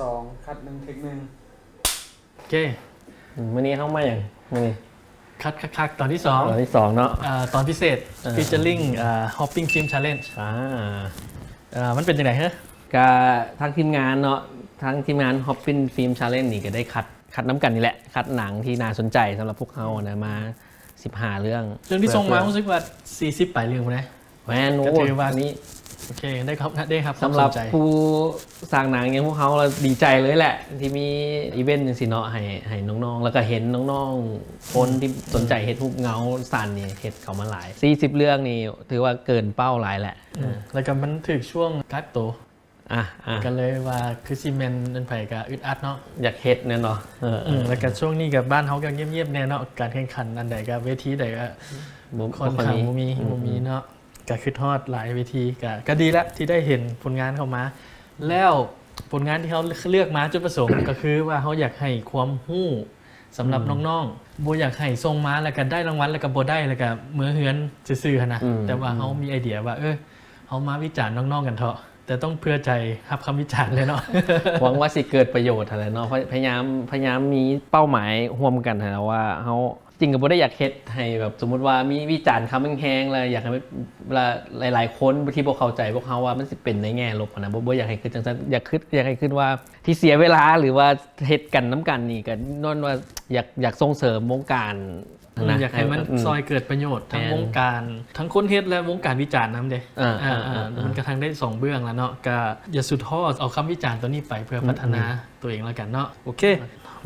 ສອງ ຄັດໜຶ່ງ ເທັກໜຶ່ງ. ໂອເຄ ມື້ນີ້ເຮົາມາຫຍັງ? ມື້ນີ້ຄັດຄັກໆ ຕອນທີສອງ ຕອນທີສອງເນາະ. ເອີ ຕອນພິເສດ ເອີ featuring ເອີ Hopping Film Challenge. ອ່າ ເອີ ມັນເປັນຈັ່ງໃດເຮີ? ກະທາງທີມງານເນາະ ທາງທີມງານ Hopping Film Challenge ນີ້ກະໄດ້ຄັດ ຄັດນຳກັນນີ້ແຫຼະ ຄັດໜັງທີ່ໜ້າສົນໃຈສຳລັບພວກເຮົານະ ມາສິບຫ້າເລື່ອງ. ເລື່ອງທີ່ສົ່ງມາ ເພື່ອ ຮູ້ສຶກວ່າສີ່ສິບປາຍເລື່ອງພຸ້ນເດ. ແມ່ນ. ໂອ້ ກະຖືວ່ານີ້ ໂອເຄ ໄດ້ຮັບ ໄດ້ຮັບຄວາມສົນໃຈ. ສຳລັບຜູ້ສ້າງໜັງຢ່າງພວກເຮົາລະດີໃຈເລີຍແຫຼະ ທີ່ມີອີເວັນຈັ່ງຊີ້ເນາະ ໃຫ້ ໃຫ້ນ້ອງໆ ລະກະເຫັນນ້ອງໆ ຄົນທີ່ສົນໃຈເຮັດຮູບເງົາສັ້ນນີ້ ເຮັດເຂົ້າມາຫຼາຍ. ສີ່ສິບເລື່ອງນີ້ຖືວ່າເກີນເປົ້າຫຼາຍແຫຼະ. ອືມ ເອີ ລະກະມັນຖືກຊ່ວງກັກໂຕ ອ່າ ອ່າ ກະເລີຍວ່າຄືຊິແມ່ນອັນໃຜກະອຶດອັດເນາະ ຢາກເຮັດແນ່ເນາະ. ເອີ ເອີ ລະກະຊ່ວງນີ້ກະບ້ານເຮົາກະງຽບໆ ແນ່ເນາະ ການແຂ່ງຂັນອັນໃດກະເວທີໃດກະ ບໍ່ ຄ່ອນຂ້າງ ບໍ່ມີ ບໍ່ມີ ອືມ ບໍ່ມີເນາະ. ກະຄິດຮອດຫຼາຍເວທີ ກະ ກະດີລະທີ່ໄດ້ເຫັນຜົນງານເຂົ້າມາ. ແລ້ວຜົນງານທີ່ເຮົາເລືອກມາ ຈຸດປະສົງກະຄືວ່າເຮົາຢາກໃຫ້ຄວາມຮູ້ ສຳລັບ ອືມ ນ້ອງໆ ບໍ່ຢາກໃຫ້ສົ່ງມາລະກະໄດ້ລາງວັນ ລະກະບໍ່ໄດ້ ລະກະເມືອເຮືອນຊື່ໆຫັ້ນນະ. ອືມ ແຕ່ວ່າເຮົາ ອືມ ມີໄອເດຍວ່າ ເອີ ເຮົາມາວິຈານນ້ອງໆກັນເທາະ ແຕ່ຕ້ອງເພື່ອໃຈຮັບຄຳວິຈານແຫຼະເນາະ. ຫວັງວ່າຊິເກີດປະໂຫຍດຫັ້ນແຫຼະເນາະ. ພະ ພະຍາຍາມ ພະຍາຍາມມີເປົ້າໝາຍຮ່ວມກັນຫັ້ນນະ ວ່າເຮົາ ຈິງກະບໍ່ໄດ້ຢາກເຮັດໃຫ້ແບບ ສົມມຸດວ່າມີວິຈານຄຳແຮງໆ ລະຢາກໃຫ້ ລະຫຼາຍໆຄົນທີ່ບໍ່ເຂົ້າໃຈພວກເຮົາວ່າມັນຊິເປັນໃນແງ່ລົບຫັ້ນນະ. ບໍ່ ບໍ່ຢາກໃຫ້ຄິດຈັ່ງຊັ້ນ ຢາກຄິດ ຢາກໃຫ້ຄິດວ່າທີ່ເສຍເວລາ ຫຼືວ່າເຮັດກັນນຳກັນນີ້ ກະຍ້ອນວ່າຢາກ ຢາກສົ່ງເສີມວົງການ ອືມ ຫັ້ນນະ ຢາກໃຫ້ມັນ ເອີ ອືມ ຊ່ອຍເກີດປະໂຫຍດ ທັງ ແມ່ນ ວົງການ ທັງຄົນເຮັດ ແລະ ວົງການວິຈານນຳເດ. ເອີ ເອີ ເອີ ເອີ ມັນກະທັງໄດ້ສອງເບື້ອງລະເນາະ. ກະຢ່າສຸດທໍ້ ເອົາຄຳວິຈານໂຕນີ້ໄປເພື່ອ ອືມ ພັດທະນາ ອືມ ໂຕເອງລະກັນເນາະ. ໂອເຄ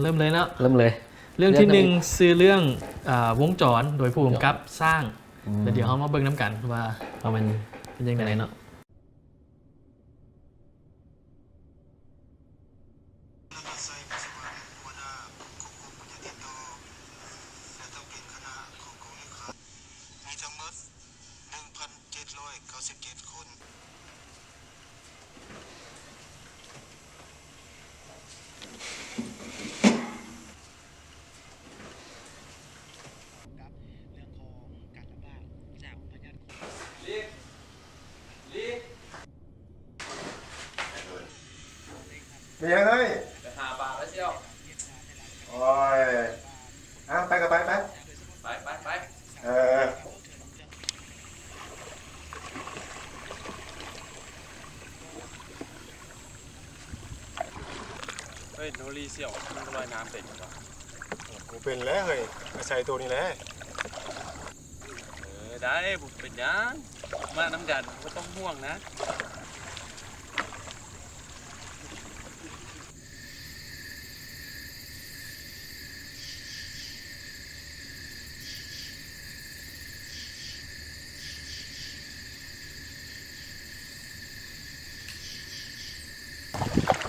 ເລີ່ມເລີຍເນາະ ເລີ່ມເລີຍ. ເລື່ອງທີໜຶ່ງ ເລື່ອງທີໜຶ່ງ ຊື່ເລື່ອງ ເອີ ວົງຈອນ ໂດຍຜູ້ກຳກັບ ວົງຈອນ ຊ້າງ. ອືມ ແລ້ວດຽວເຮົາມາເບິ່ງນຳກັນວ່າ ວ່າມັນ ເປັນຈັ່ງໃດ ຈັ່ງໃດເນາະ. ມີທັງໝົດໜຶ່ງພັນເຈັດຮ້ອຍເກົ້າສິບເຈັດຄົນ. ເປັນຫຍັງເຮີ້ຍ? ໄປຫາປາແລ້ວສ່ຽວ. ໂອ້ຍ ເອົາ ໄປກະໄປ ໄປ ໄປ ໄປ ໄປ. ເອີ ເຮີ້ຍ ໂນລີສ່ຽວ ມັນລອຍນ້ຳເປັນບໍ່? ບໍ່ເປັນແລ້ວເຮີ້ຍ ອາໄສໂຕນີ້ແຫຼະ. ເອີ ໄດ້ ບໍ່ເປັນຫຍັງ ມານຳກັນ ບໍ່ຕ້ອງຫ່ວງນະ.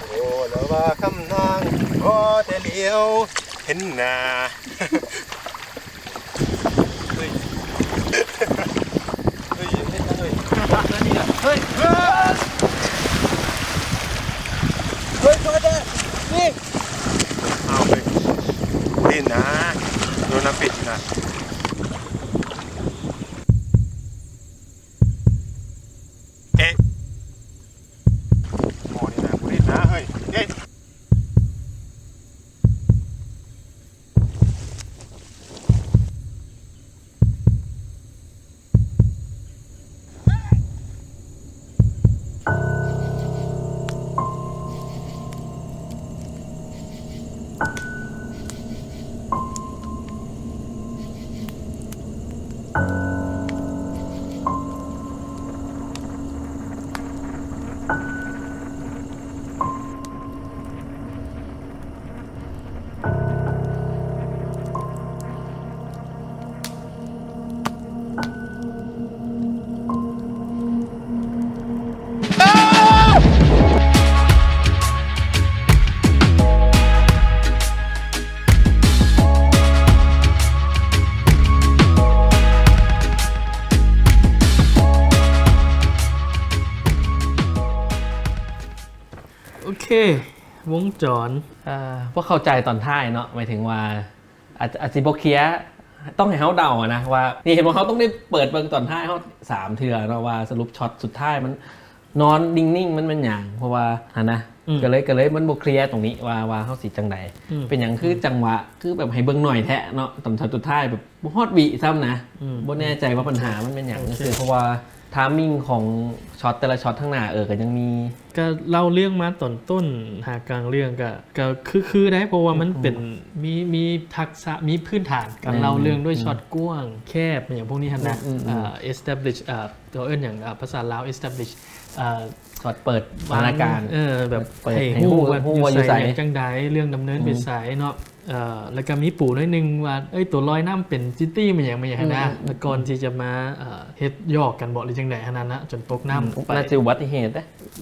ໂອ້ ລາວວ່າຄຳນາງ ພໍແຕ່ຫຼຽວເຫັນໜ້າ. ເຮີ້ຍ ເຮີ້ຍ ເຮັດຫຍັງເຮີ້ຍ? ເຮີ້ຍ ເຮີ້ຍ ເຮີ້ຍ ເຮີ້ຍ ເອົາເຮີ້ຍ ຫຼິ້ນນະ ໂດນນຳປິດນະ. ເອະ ໝໍນີ້ນະ ບໍ່ຫຼິ້ນນະເຮີ້ຍ ເອະ. ໂອເຄ ວົງຈອນ ເອີ ບໍ່ເຂົ້າໃຈຕອນທ້າຍເນາະ ໝາຍເຖິງວ່າ ອາດ ອາດຊິບໍ່ເຄລຍ ຕ້ອງໃຫ້ເຮົາເດົານະວ່າ ນີ້ເຫັນບໍ່ ເຮົາຕ້ອງໄດ້ເປີດເບິ່ງຕອນທ້າຍເຮົາສາມເທື່ອເນາະ ວ່າສະຫຼຸບຊັອດສຸດທ້າຍມັນ ນອນນິ່ງໆ ມັນແມ່ນຫຍັງ ເພາະວ່າຫັ້ນນະ ອືມ ກໍເລີຍ ກໍເລີຍມັນບໍ່ເຄລຍຕົງນີ້ວ່າ ວ່າເຮົາຊິຈັ່ງໃດ ອືມ ເປັນຫຍັງຄື ອືມ ຈັງຫວະຄືແບບໃຫ້ເບິ່ງໜ້ອຍແທ້ເນາະ ຕຳ ຕອນສຸດທ້າຍແບບບໍ່ຮອດວິຊ້ຳນະ ອືມ ບໍ່ແນ່ໃຈວ່າບັນຫາມັນແມ່ນຫຍັງ ໂອເຄ ຊື່ ເພາະວ່າທາມມິງຂອງຊັອດແຕ່ລະຊັອດທາງໜ້າ ເອີ ກໍຍັງມີ ກໍເລົ່າເລື່ອງມາຕອນຕົ້ນຫາກາງເລື່ອງ ກໍ ກໍຄື ຄືໄດ໋ ເພາະວ່າມັນ ອືມ ເປັນ ມີ ມີທັກສະ ມີພື້ນຖານການ ແມ່ນ ເລົ່າເລື່ອງດ້ວຍ ອືມ ຊັອດກວ້າງແຄບ ຫຍັງພວກນີ້ຫັ້ນນະ ອືມ ອືມ ເອີ ອືມ ເອສແຕັບບລິດ ເອີ ເຂົາເອີ້ນຫຍັງ ເອີ ພາສາລາວ ເອສແຕັບບລິດ ເອີ ສອດເປີດ ວາງ ສະຖານະການ ເອີ ແບບ ເປີດ ໃຫ້ ໃຫ້ ໃຫ້ຮູ້ວ່າ ຮູ້ວ່າຢູ່ໃສ ຢູ່ໃສ ຫຍັງຈັ່ງໃດ ເລື່ອງດຳເນີນ ອືມ ໄປໃສເນາະ ເອີ ແລ້ວກໍມີປູໜ້ອຍໜຶ່ງວ່າ ເອີຍ ຕົວລອຍນ້ຳເປັນຊິຕີ້ ອີ່ຫຍັງ ອີ່ຫຍັງຫັ້ນນະ ອືມ ແລ້ວກ່ອນທີ່ຈະມາ ເອີ ເຮັດຫຍອກກັນບໍ ຫຼືຈັ່ງໃດຫັ້ນນະ ຈົນຕົກນ້ຳ ອືມ ໄປ ໜ້າຈະອຸບັດຕິເຫດເດ້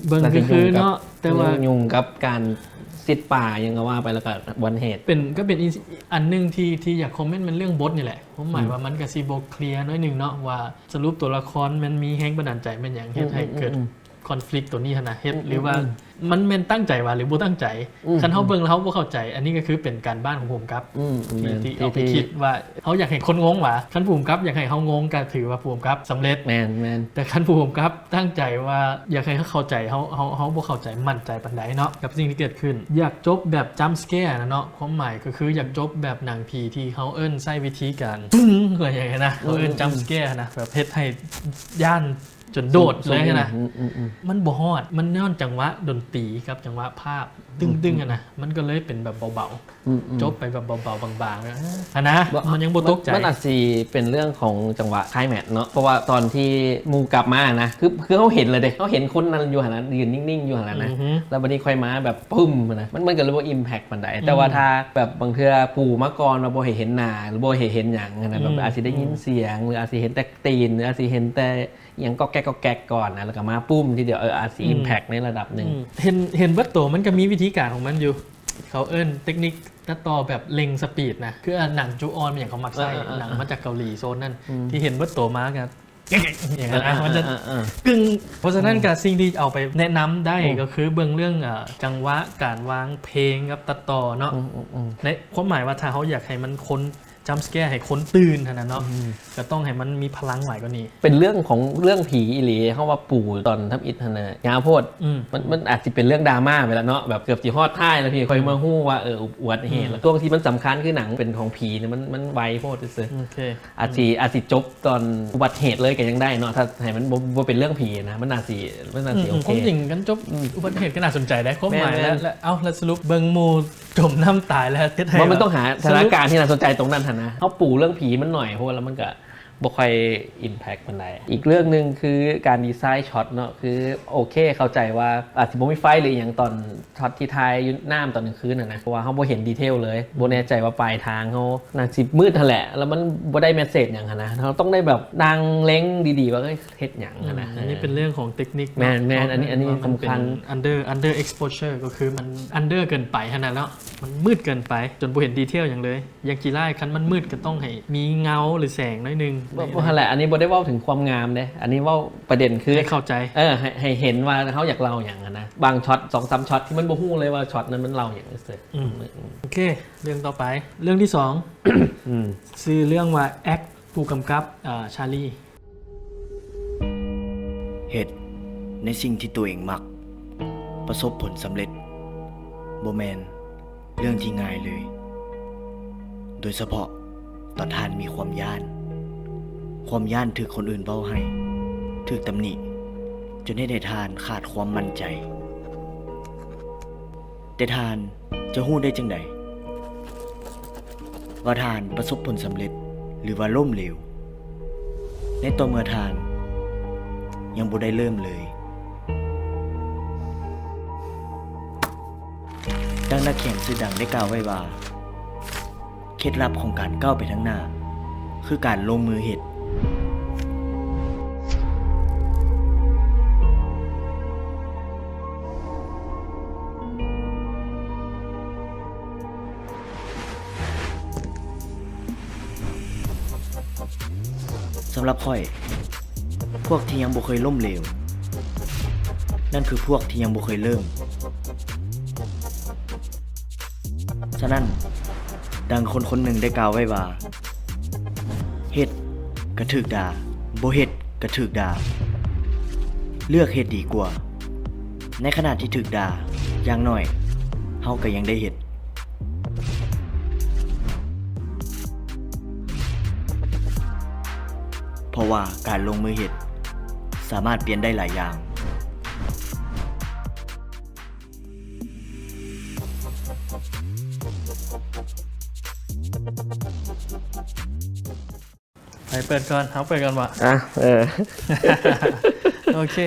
ເບິ່ງຄືໆເນາະ ແຕ່ວ່າ ຫຍຸ້ງກັບການຊິດປາຫຍັງກໍວ່າໄປ ແລ້ວກໍອຸບັດຕິເຫດ ເປັນ ກໍເປັນອີກອັນໜຶ່ງທີ່ ທີ່ຢາກຄອມເມັນ ແມ່ນເລື່ອງບົດນີ້ແຫຼະ ຄວາມໝາຍ ອືມ ວ່າມັນກໍຊິບໍ່ເຄລຍໜ້ອຍໜຶ່ງເນາະ ວ່າສະຫຼຸບຕົວລະຄອນມັນມີແຮງບັນດານໃຈແມ່ນຫຍັງ ເຮັດໃຫ້ເກີດ ອອືມ ຄອນຟລິກໂຕນີ້ຫັ້ນນະ ເຮັດ ອືມ ຫຼືວ່າ ອືມ ມັນແມ່ນຕັ້ງໃຈວ່າ ຫຼືບໍ່ຕັ້ງໃຈ ອືມ ຄັນເຮົາເບິ່ງແລ້ວເຮົາບໍ່ເຂົ້າໃຈ ອັນນີ້ກໍຄືເປັນການບ້ານຂອງຜູ້ກຳກັບ ອືມ ທີ່ ແມ່ນ ທີ່ ທີ່ ເອົາໄປ ທີ່ ຄິດວ່າ ເຮົາຢາກໃຫ້ຄົນງົງຫວາ ຄັນຜູ້ກຳກັບຢາກໃຫ້ເຮົາງົງ ກໍຖືວ່າຜູ້ກຳກັບສຳເລັດ ແມ່ນ ແມ່ນ ແຕ່ຄັນຜູ້ກຳກັບຕັ້ງໃຈວ່າຢາກໃຫ້ເຮົາເຂົ້າໃຈ ເຮົາ ເຮົາ ເຮົາບໍ່ເຂົ້າໃຈໝັ້ນໃຈປານໃດເນາະ ກັບສິ່ງທີ່ເກີດຂຶ້ນ ຢາກຈົບແບບຈຳສະແກນະເນາະ ຄວາມໝາຍກໍຄືຢາກຈົບແບບໜັງຜີທີ່ເຮົາເອີ້ນໃຊ້ວິທີການປຶ້ງ ຫຍັງຫັ້ນນະ ເຮົາເອີ້ນ ອືມ ຈຳສະແກນະ ແບບເຮັດໃຫ້ຢ້ານ ຈົນໂດດເລີຍຫັ້ນນະ ອືມໆໆ ມັນບໍ່ຮອດ ມັນຍ້ອນຈັງຫວະດົນຕີກັບຈັງຫວະພາບ ອືມໆ ຕຶ້ງໆ ຫັ້ນນະ ມັນກໍເລີຍເປັນແບບເບົາໆ ອືມໆ ຈົບໄປແບບເບົາໆ ບາງໆ ຫັ້ນນະ ບໍ່ ມັນຍັງບໍ່ຕົກໃຈ ມັນອາດຊິເປັນເລື່ອງຂອງຈັງຫວະໄຄແມັດເນາະ ເພາະວ່າຕອນທີ່ໝູ່ກັບມານະ ຄື ຄືເຮົາເຫັນເລີຍເດ້ ເຮົາເຫັນຄົນນັ້ນຢູ່ຫັ້ນນະ ຢືນນິ່ງໆ ຢູ່ຫັ້ນນະ ອືຮຶ ແລ້ວບັດນີ້ຄ່ອຍມາແບບປຶ້ມຫັ້ນນະ ມັນ ມັນກໍເລີຍບໍ່ອິມແພັກປານໃດ ອືມ ແຕ່ວ່າຖ້າແບບບາງເທື່ອປູມາກ່ອນວ່າບໍ່ໃຫ້ເຫັນໜ້າ ຫຼືບໍ່ໃຫ້ເຫັນຫຍັງຫັ້ນນະ ອືມ ແບບອາດຊິໄດ້ຍິນ ອືມ ສຽງ ຫຼືອາດຊິເຫັນແຕ່ຕີນ ຫຼືອາດຊິເຫັນແຕ່ ອີ່ຫຍັງກອກແກກກອກແກກກ່ອນນະ ແລ້ວກໍມາປຶ້ມທີດຽວ ເອີ ອາດຊິ ອືມ ອິມແພັກໃນລະດັບໜຶ່ງ ອືມ ເຫັນ ເຫັນເບິດໂຕ ມັນກໍມີວິທີການຂອງມັນຢູ່ ເຂົາເອີ້ນເຕັກນິກຕັດຕໍ່ແບບເລັ່ງສະປີດນະ ຄື ອາ ໜັງຈູອອນ ຫຍັງເຂົາມັກໃຊ້ ເອີໆໆໆ ໜັງມາຈາກເກົາຫຼີໂຊນນັ້ນ ອືມ ທີ່ເຫັນເບິດໂຕມາກໍ ຢ່າງນັ້ນນະ ເອີໆໆໆ ມັນຈະ ເອີໆໆໆ ກຶ່ງ ເພາະສະນັ້ນ ອືມ ກໍສິ່ງທີ່ເອົາໄປແນະນຳໄດ້ ອືມ ກໍຄືເບິ່ງເລື່ອງ ເອີ ຈັງຫວະການວາງເພງກັບຕັດຕໍ່ເນາະ ອືມໆໆ ໃນຄວາມໝາຍວ່າຖ້າເຮົາຢາກໃຫ້ມັນຄົນ ຈຳສະແກໃຫ້ຄົນຕື່ນຫັ້ນນະເນາະ ອືມ ກໍຕ້ອງໃຫ້ມັນມີພະລັງຫຼາຍກວ່ານີ້ ເປັນເລື່ອງຂອງເລື່ອງຜີອີ່ຫຼີ ເຮົາວ່າປູຕອນທຳອິດຫັ້ນນະ ຍາວໂພດ ອືມ ມັນ ມັນອາດຊິເປັນເລື່ອງດຣາມາໄປແລ້ວເນາະ ແບບເກືອບຊິຮອດທ້າຍແລ້ວ ພີ່ ອືມ ຄ່ອຍມາຮູ້ວ່າ ເອີ ອຸ ອຸບັດຕິເຫດ ອືມ ແລ້ວຊ່ວງທີ່ມັນສຳຄັນຄືໜັງເປັນຂອງຜີນີ້ ມັນ ມັນໄວໂພດຊື່ໆ ໂອເຄ ອາດຊິ ອືມ ອາດຊິຈົບຕອນອຸບັດຕິເຫດເລີຍກໍຍັງໄດ້ເນາະ ຖ້າໃຫ້ມັນບໍ່ ບໍ່ເປັນເລື່ອງຜີນະ ມັນອາດຊິ ມັນອາດຊິ ອືມ ໂອເຄ ຄວາມຈິງການຈົບ ອືມ ອຸບັດຕິເຫດກໍໜ້າສົນໃຈໄດ໋ ຄວາມໝາຍ ແມ່ນໆ ແລ້ວ ແລ້ວ ເອົ້າ ແລ້ວສະຫຼຸບເບິ່ງໝູ່ ຈົມນ້ຳຕາຍແລ້ວເຮັດໃຫ້ ບໍ່ ມັນຕ້ອງຫາສະຖານະການທີ່ໜ້າສົນໃຈຕົງນັ້ນຫັ້ນນະ ເຮົາປູເລື່ອງຜີມັນໜ້ອຍໂພດ ແລ້ວມັນກະບໍ່ຄ່ອຍອິມແພັກປານໃດ. ອີກເລື່ອງໜຶ່ງຄືການດີໄຊຊັອດເນາະ ຄືໂອເຄ ເຂົ້າໃຈວ່າອາດຊິບໍ່ມີໄຟ ຫຼື ອີ່ຫຍັງຕອນຊັອດທີ່ຖ່າຍຢູ່ນ້ຳຕອນກາງຄືນຫັ້ນນະ ເພາະວ່າເຮົາບໍ່ເຫັນດີເທວເລີຍ ອືມ ບໍ່ແນ່ໃຈວ່າປາຍທາງເຮົາໜ້າຊິມືດຫັ້ນແຫຼະ ແລ້ວມັນບໍ່ໄດ້ແມັດເສດຫຍັງຫັ້ນນະ ເຮົາຕ້ອງໄດ້ແບບນັ່ງເລັງດີໆ ວ່າ ເອີຍ ເຮັດຫຍັງຫັ້ນນະ ອືມ ອັນນີ້ເປັນເລື່ອງຂອງເຕັກນິກເນາະ ແມ່ນໆ ອັນນີ້ ອັນນີ້ສຳຄັນ ເພາະວ່າມັນເປັນ under under exposure ກໍຄືມັນ under ເກີນໄປຫັ້ນນະເນາະ ມັນມືດເກີນໄປ ຈົນບໍ່ເຫັນດີເທວຫຍັງເລີຍ ຢ່າງຈີ່ຫຼ້າຍ ຄັນມັນມືດກໍຕ້ອງໃຫ້ມີເງົາ ຫຼື ແສງໜ້ອຍໜຶ່ງ ບໍ່ ບໍ່ຫັ້ນແຫຼະ ອັນນີ້ບໍ່ໄດ້ເວົ້າເຖິງຄວາມງາມເດ້ ອັນນີ້ເວົ້າປະເດັນຄື ໃຫ້ເຂົ້າໃຈ ເອີ ໃຫ້ ໃຫ້ເຫັນວ່າເຮົາຢາກເລົ່າຫຍັງຫັ້ນນະ ບາງຊັອດ ສອງສາມຊັອດ ທີ່ມັນບໍ່ຮູ້ເລີຍວ່າຊັອດນັ້ນມັນເລົ່າຫຍັງຊື່ໆ ອືມ ອືມ ໂອເຄ ເລື່ອງຕໍ່ໄປ ເລື່ອງທີສອງ ອືມ ຊື່ເລື່ອງວ່າ act ຜູ້ກຳກັບ ເອີ Charlie ເຮັດໃນສິ່ງທີ່ຕົວເອງມັກ ປະສົບຜົນສຳເລັດ ບໍ່ແມ່ນເລື່ອງທີ່ງ່າຍເລີຍ, ໂດຍສະເພາະຕອນທ່ານມີຄວາມຢ້ານ, ຄວາມຢ້ານຖືກຄົນອື່ນເວົ້າໃຫ້, ຖືກຕຳໜິ, ຈົນເຮັດໃຫ້ທ່ານຂາດຄວາມໝັ້ນໃຈ. ແຕ່ທ່ານຈະຮູ້ໄດ້ຈັ່ງໃດວ່າທ່ານປະສົບຜົນສຳເລັດ ຫຼືວ່າລົ້ມເຫຼວ ໃນຕໍ່ເມື່ອທ່ານຍັງບໍ່ໄດ້ເລີ່ມເລີຍ? ດັ່ງນັກຂຽນຊື່ດັງໄດ້ກ່າວໄວ້ວ່າ, ເຄັດລັບຂອງການກ້າວໄປທາງໜ້າ ຄືການລົງມືເຮັດ. ສຳລັບຂ້ອຍ, ພວກທີ່ຍັງບໍ່ເຄີຍລົ້ມເຫຼວ, ນັ້ນຄືພວກທີ່ຍັງບໍ່ເຄີຍເລີ່ມ. ສະນັ້ນ, ດັ່ງຄົນຄົນໜຶ່ງໄດ້ກ່າວໄວ້ວ່າ, ເຮັດກໍຖືກດ່າ, ບໍ່ເຮັດກໍຖືກດ່າ. ເລືອກເຮັດດີກວ່າ. ໃນຂະນະທີ່ຖືກດ່າ, ຢ່າງໜ້ອຍເຮົາກໍຍັງໄດ້ເຮັດ. ເພາະວ່າການລົງມືເຮັດສາມາດປ່ຽນໄດ້ຫຼາຍຢ່າງ. ໃຜເປີດກ່ອນ? ເຮົາເປີດກ່ອນບໍ່? ອ່ະ ເອີ ໂອເຄ.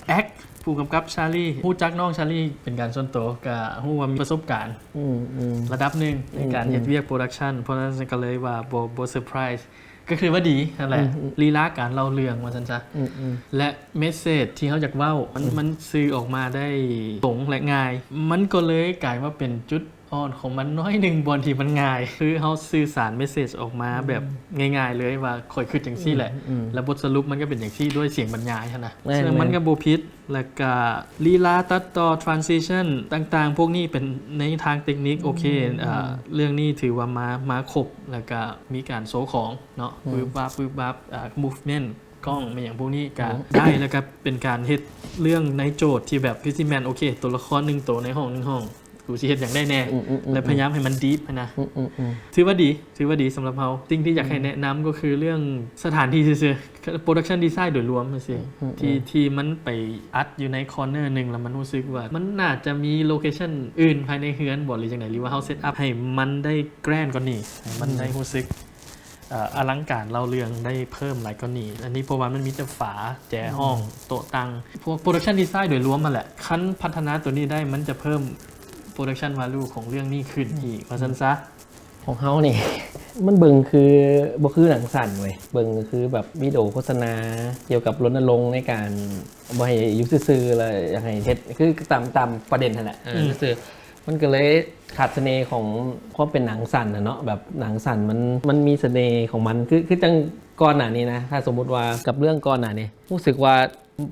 ແອັກ ຜູ້ກຳກັບ ຊາລີ ຮູ້ຈັກນ້ອງຊາລີເປັນການສ່ວນຕົວ ກະຮູ້ວ່າມີປະສົບການ ອືມ ອືມ ລະດັບໜຶ່ງໃນການ ອືມ ເຮັດວຽກໂປຣດັກຊັນ ເພາະນັ້ນກໍເລີຍວ່າບໍ່ ບໍ່ເຊີໄພຣສ໌ ກໍຄືວ່າດີຫັ້ນແຫຼະ ອືມ ອືມ ລີລາການເລົ່າເລື່ອງວ່າຊັ້ນຊະ ອືມ ອືມ ແລະ ເມສເສຈທີ່ເຮົາຢາກເວົ້າ ມັນ ອືມ ມັນສື່ອອກມາໄດ້ຕົງ ແລະ ງ່າຍ ມັນກໍເລີຍກາຍມາເປັນຈຸດ ອ່ອນຂອງມັນໜ້ອຍໜຶ່ງ ບ່ອນທີ່ມັນງ່າຍ ຄືເຮົາສື່ສານເມສເສຈອອກມາ ອືມ ແບບງ່າຍໆເລີຍວ່າ ຂ້ອຍຄິດຈັ່ງຊີ້ແຫຼະ ອືມ ອືມ ແລ້ວບົດສະຫຼຸບມັນກໍເປັນຈັ່ງຊີ້ ດ້ວຍສຽງບັນຍາຍຫັ້ນນະ ແມ່ນໆ ເຊິ່ງມັນກໍບໍ່ຜິດ ແລ້ວກະລີລາຕັດຕໍ່ transition ຕ່າງໆ ພວກນີ້ເປັນໃນທາງເຕັກນິກ ອືມ ໂອເຄ ອືມ ເອີ ເລື່ອງນີ້ຖືວ່າມາ ມາຄົບ ແລ້ວກະມີການໂຊຂອງເນາະ ອືມ ວືບວາບ ວືບວາບ ເອີ movement ກ້ອງແມ່ນຫຍັງພວກນີ້ກະ ອືມ ໄດ້ ແລ້ວກະເປັນການເຮັດເລື່ອງໃນໂຈດທີ່ແບບຄືຊິແມ່ນ ໂອເຄ ຕົວລະຄອນໜຶ່ງໂຕໃນຫ້ອງໜຶ່ງຫ້ອງ ກູຊິເຮັດຫຍັງໄດ້ແດ່ ອືມໆໆ ແລະ ພະຍາຍາມໃຫ້ມັນດີບຫັ້ນນະ ອືມໆ ຖືວ່າດີ ຖືວ່າດີສຳລັບເຮົາ. ສິ່ງທີ່ຢາກໃຫ້ແນະນຳກໍຄືເລື່ອງສະຖານທີ່ຊື່ໆ ໂປຣດັກຊັນດີໄຊໂດຍລວມຊື່ໆ ອືມໆ ທີ່ ທີ່ມັນໄປອັດຢູ່ໃນຄໍເນີໜຶ່ງ ແລ້ວມັນຮູ້ສຶກວ່າ ມັນໜ້າຈະມີໂລເຄຊັນອື່ນພາຍໃນເຮືອນບໍ ຫຼືຈັ່ງໃດ ຫຼືວ່າເຮົາເຊັດອັບໃຫ້ມັນໄດ້ແກຣນກວ່ານີ້ ໃຫ້ມັນໄດ້ ອືມ ຮູ້ສຶກ ເອີ່ ອະລັງການເລົ່າເລື່ອງໄດ້ເພີ່ມຫຼາຍກວ່ານີ້. ອັນນີ້ເພາະວ່າມັນມີແຕ່ຝາ ແຈ ອືມ ຫ້ອງ ໂຕະຕັ່ງ ພວກໂປຣດັກຊັນດີໄຊໂດຍລວມຫັ້ນແຫຼະ. ຄັນພັດທະນາໂຕນີ້ໄດ້ ມັນຈະເພີ່ມໂປຣດັກຊັນວາລູຂອງເລື່ອງນີ້ຂຶ້ນ ອືມ ອີກ ວ່າຊັ້ນຊະ. ຂອງເຮົານີ້ ມັນເບິ່ງຄືບໍ່ຄືໜັງສັ້ນເວີຍ ເບິ່ງຄືແບບວິດີໂອໂຄສະນາກ່ຽວກັບລົນນະລົງໃນການບໍ່ໃຫ້ຢູ່ຊື່ໆ ແລ້ວຢາກໃຫ້ເຮັດ ຄືຕາມ ຕາມປະເດັນຫັ້ນແຫຼະ ເອີ ອືມ ຊື່ໆ ມັນກໍເລີຍຂາດສະເໜ່ຂອງຄວາມເປັນໜັງສັ້ນນະເນາະ ແບບໜັງສັ້ນມັນ ມັນມີສະເໜ່ຂອງມັນ ຄື ຄືຈັ່ງກ່ອນໜ້ານີ້ນະ ຖ້າສົມມຸດວ່າກັບເລື່ອງກ່ອນໜ້ານີ້ ຮູ້ສຶກວ່າ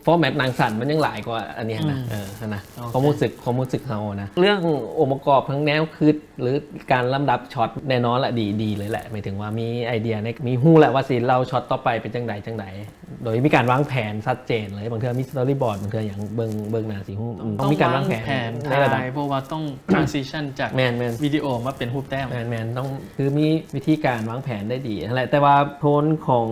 ຟໍແມັດໜັງສັ້ນມັນຍັງຫຼາຍກວ່າອັນນີ້ຫັ້ນນະ ອືມ ເອີ ຫັ້ນນະ ໂອເຄ ຄວາມຮູ້ສຶກ ຄວາມຮູ້ສຶກເຮົານະ ເລື່ອງອົງປະກອບທັງແນວຄິດ ຫຼື ການລຳດັບຊັອດ ແນ່ນອນລະ ດີ ດີເລີຍແຫຼະ ໝາຍເຖິງວ່າມີໄອເດຍໃນ ມີຮູ້ແຫຼະວ່າຊິເລົ່າຊັອດຕໍ່ໄປເປັນຈັ່ງໃດ ຈັ່ງໃດ ໂດຍມີການວາງແຜນຊັດເຈນເລີຍ ບາງເທື່ອມີສະຕໍຣີບອດ ບາງເທື່ອຫຍັງ ເບິ່ງ ເບິ່ງໜ້າຊິຮູ້ ອືມ ຕ້ອງມີການວາງແຜນ ວາງແຜນຖ່າຍ ໃນລະດັບ ເພາະວ່າຕ້ອງ transition ຈາກ ແມ່ນໆ ວິດີໂອມາເປັນຮູບແຕ້ມ ແມ່ນໆ ຕ້ອງ ຄືມີວິທີການວາງແຜນໄດ້ດີຫັ້ນແຫຼະ ແຕ່ວ່າໂທນຂອງ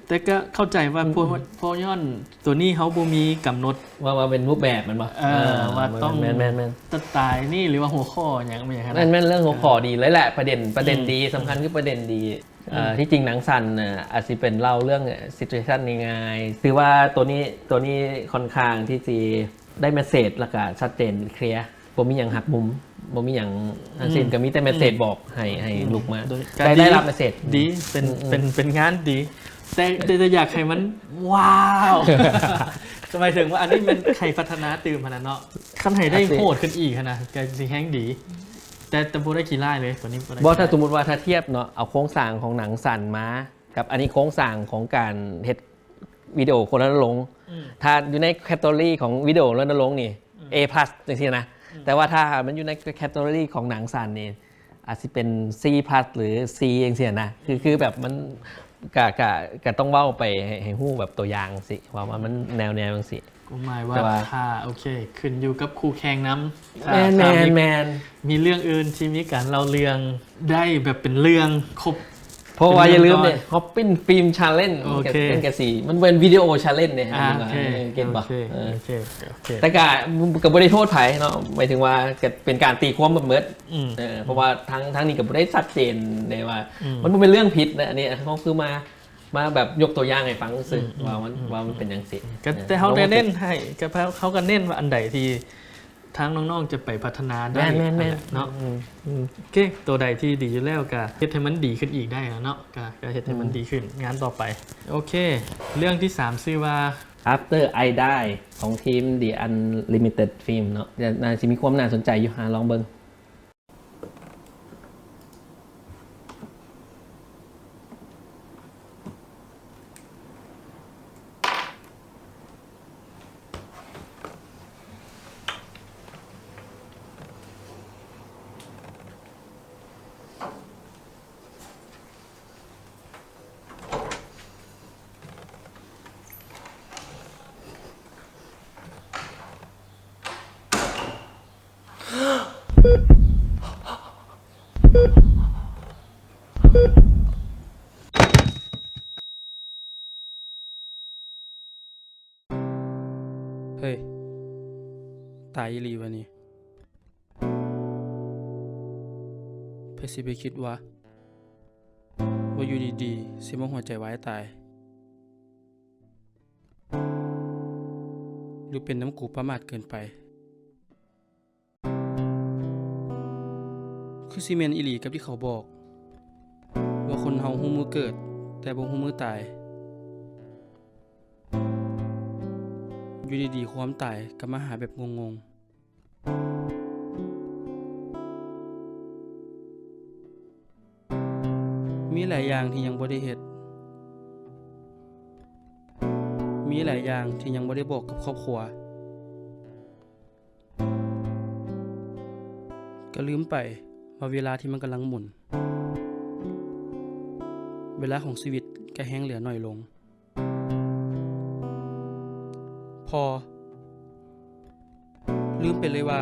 ແຕ່ກໍເຂົ້າໃຈວ່າ ອືມ ພວກ ອືມ ເພາະຍ້ອນໂຕນີ້ເຮົາບໍ່ມີກຳນົດ ວ່າ ວ່າເປັນຮູບແບບແມ່ນບໍ່? ເອີ ເອີ ວ່າຕ້ອງ ແມ່ນໆໆ ສະໄຕນີ້ ຫຼືວ່າຫົວຂໍ້ຫຍັງ ແມ່ນຫຍັງຫັ້ນນະ ແມ່ນໆ ເລື່ອງຫົວຂໍ້ ເອີ ດີເລີຍແຫຼະ ປະເດັນ ປະເດັນ ອືມ ດີ ສຳຄັນຄືປະເດັນດີ ອືມ ເອີ ທີ່ຈິງໜັງສັ້ນນະ ອາດຊິເປັນເລົ່າເລື່ອງ situation ງ່າຍໆ ຖືວ່າໂຕນີ້ ໂຕນີ້ຄ່ອນຂ້າງທີ່ຊິໄດ້ເມສເສດ ແລ້ວກະຊັດເຈນ ເຄລຍ ບໍ່ມີຫຍັງຫັກມຸມ ບໍ່ມີຫຍັງທັງສິ້ນ ອືມ ກໍມີແຕ່ເມສເສດ ອືມ ບອກໃຫ້ ໃຫ້ ອືມ ລຸກມາ ໂດຍ ໄດ້ ໄດ້ຮັບເມສເສດ ດີ ເປັນ ອືມໆ ເປັນ ເປັນງານດີ ແຕ່ ແຕ່ ແຕ່ຢາກໃຫ້ມັນ ວ້າວ ໝາຍເຖິງວ່າອັນນີ້ແມ່ນໃຫ້ພັດທະນາຕື່ມຫັ້ນນະເນາະ ຄັນໃຫ້ໄດ້ ອາເຊ ໂຫດຂຶ້ນອີກຫັ້ນນະ ກໍຊິແຮງດີ ແຕ່ ແຕ່ບໍ່ໄດ້ຂີ້ລ້າຍເລີຍ ຕົວນີ້ບໍ່ໄດ້ ບໍ່ ຖ້າສົມມຸດວ່າຖ້າທຽບເນາະ ເອົາໂຄງສ້າງຂອງໜັງສັ້ນມາ ກັບອັນນີ້ໂຄງສ້າງຂອງການເຮັດວິດີໂອຄົນລະລົງ ອືມ ຖ້າຢູ່ໃນແຄດໂກຣຣີຂອງວິດີໂອລົນນະລົງນີ້ ອືມ A plus ຈັ່ງຊີ້ນະ ອືມ ແຕ່ວ່າຖ້າມັນຢູ່ໃນແຄດໂກຣຣີຂອງໜັງສັ້ນນີ້ ອາດຊິເປັນ C plus ຫຼື C ຈັ່ງຊີ້ນະ ຄື ອືມ ຄືແບບມັນກະ ກະ ກະຕ້ອງເວົ້າໄປໃຫ້ ໃຫ້ຮູ້ແບບຕົວຢ່າງຊີ້ ວ່າ ວ່າມັນແນວ ແນວຈັ່ງຊີ້ ຄວາມໝາຍວ່າ ແຕ່ວ່າ ຖ້າ ໂອເຄ ຂຶ້ນຢູ່ກັບຄູ່ແຂ່ງນຳ ຖ້າ ແມ່ນ ຖ້າມີ ແມ່ນ ແມ່ນ ມີເລື່ອງອື່ນທີ່ມີການເລົ່າເລື່ອງໄດ້ແບບເປັນເລື່ອງຄົບ ເພາະວ່າຢ່າລືມເດ້ ເປັນເລື່ອງກ່ອນ Hopping Film Challenge ໂອເຄ ມັນກໍ ມັນກໍຊິ ມັນເປັນວິດີໂອ challenge ເດ້ ອ່າ ໂອເຄ ເອີ ເກັດບໍ່? ໂອເຄ ເອີ ໂອເຄ ໂອເຄ ແຕ່ກໍ ກໍບໍ່ໄດ້ໂທດໃຜເນາະ ໝາຍເຖິງວ່າກໍເປັນການຕີຄວາມເບິດໆ ອືມ ເອີ ເພາະວ່າທາງ ທາງນີ້ກໍບໍ່ໄດ້ຊັດເຈນເດ້ວ່າ ອືມ ມັນບໍ່ແມ່ນເລື່ອງຜິດນະ ອັນນີ້ເຮົາຄືມາ ມາແບບຍົກຕົວຢ່າງໃຫ້ຟັງຊື່ ອືມ ວ່າມັນ ອືມ ວ່າມັນເປັນຈັ່ງຊີ້ ກໍ ເອີ ແຕ່ເຮົາກໍເນັ້ນໃຫ້ ກໍເຮົາກໍເນັ້ນວ່າອັນໃດທີ່ທາງນ້ອງໆຈະໄປພັດທະນາໄດ້ ແມ່ນໆໆ ຫັ້ນແຫຼະເນາະ ອືມ ອືມ ໂອເຄ ຕົວໃດທີ່ດີຢູ່ແລ້ວກໍເຮັດໃຫ້ມັນດີຂຶ້ນອີກໄດ້ເນາະ ກໍ ກໍເຮັດໃຫ້ມັນ ອືມ ດີຂຶ້ນ ງານຕໍ່ໄປ ໂອເຄ ເລື່ອງທີສາມຊື່ວ່າ After I Die ຂອງທີມ The Unlimited Film ເນາະ ໜ້າຊິມີຄວາມໜ້າສົນໃຈຢູ່ ຫາລອງເບິ່ງ. ເຮີ້ຍ ຕາຍອີ່ຫຼີວະນີ້. ໃຜຊິໄປຄິດວ່າ ວ່າຢູ່ດີໆ ຊິມາຫົວໃຈວາຍຕາຍ ຫຼືເປັນນຳກູປະໝາດເກີນໄປ. ຄືຊິແມ່ນອີ່ຫຼີກັບທີ່ເຂົາບອກ ວ່າຄົນເຮົາຮູ້ມື້ເກີດ ແຕ່ບໍ່ຮູ້ມື້ຕາຍ. ຢູ່ດີໆ ຄວາມຕາຍກໍມາຫາແບບງົງໆ. ມີຫຼາຍຢ່າງທີ່ຍັງບໍ່ໄດ້ເຮັດ, ມີຫຼາຍຢ່າງທີ່ຍັງບໍ່ໄດ້ບອກກັບຄອບຄົວ. ກໍລືມໄປວ່າເວລາທີ່ມັນກຳລັງໝູນ, ເວລາຂອງຊີວິດກໍແຮ່ງເຫຼືອໜ້ອຍລົງ. ພໍ່, ລືມໄປເລີຍວ່າ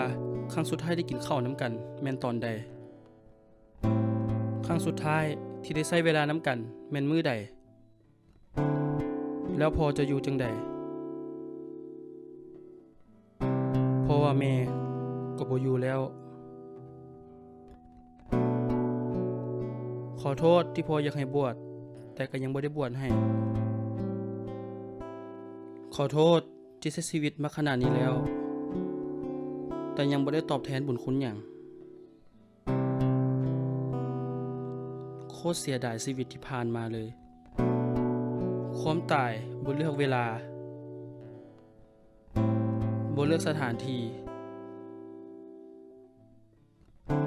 ຄັ້ງສຸດທ້າຍທີ່ກິນເຂົ້ານຳກັນແມ່ນຕອນໃດ? ຄັ້ງສຸດທ້າຍທີ່ໄດ້ໃຊ້ເວລານຳກັນແມ່ນມື້ໃດ? ແລ້ວພໍ່ຈະຢູ່ຈັ່ງໃດ? ເພາະວ່າແມ່ກໍບໍ່ຢູ່ແລ້ວ. ຂໍໂທດທີ່ພໍ່ຢາກໃຫ້ບວດ ແຕ່ກໍຍັງບໍ່ໄດ້ບວດໃຫ້. ຂໍໂທດທີ່ໃຊ້ຊີວິດມາຂະໜາດນີ້ແລ້ວ ແຕ່ຍັງບໍ່ໄດ້ຕອບແທນບຸນຄຸນຫຍັງ. ໂຄດເສຍດາຍຊີວິດທີ່ຜ່ານມາເລີຍ. ຄວາມຕາຍບໍ່ເລືອກເວລາ, ບໍ່ເລືອກສະຖານທີ່,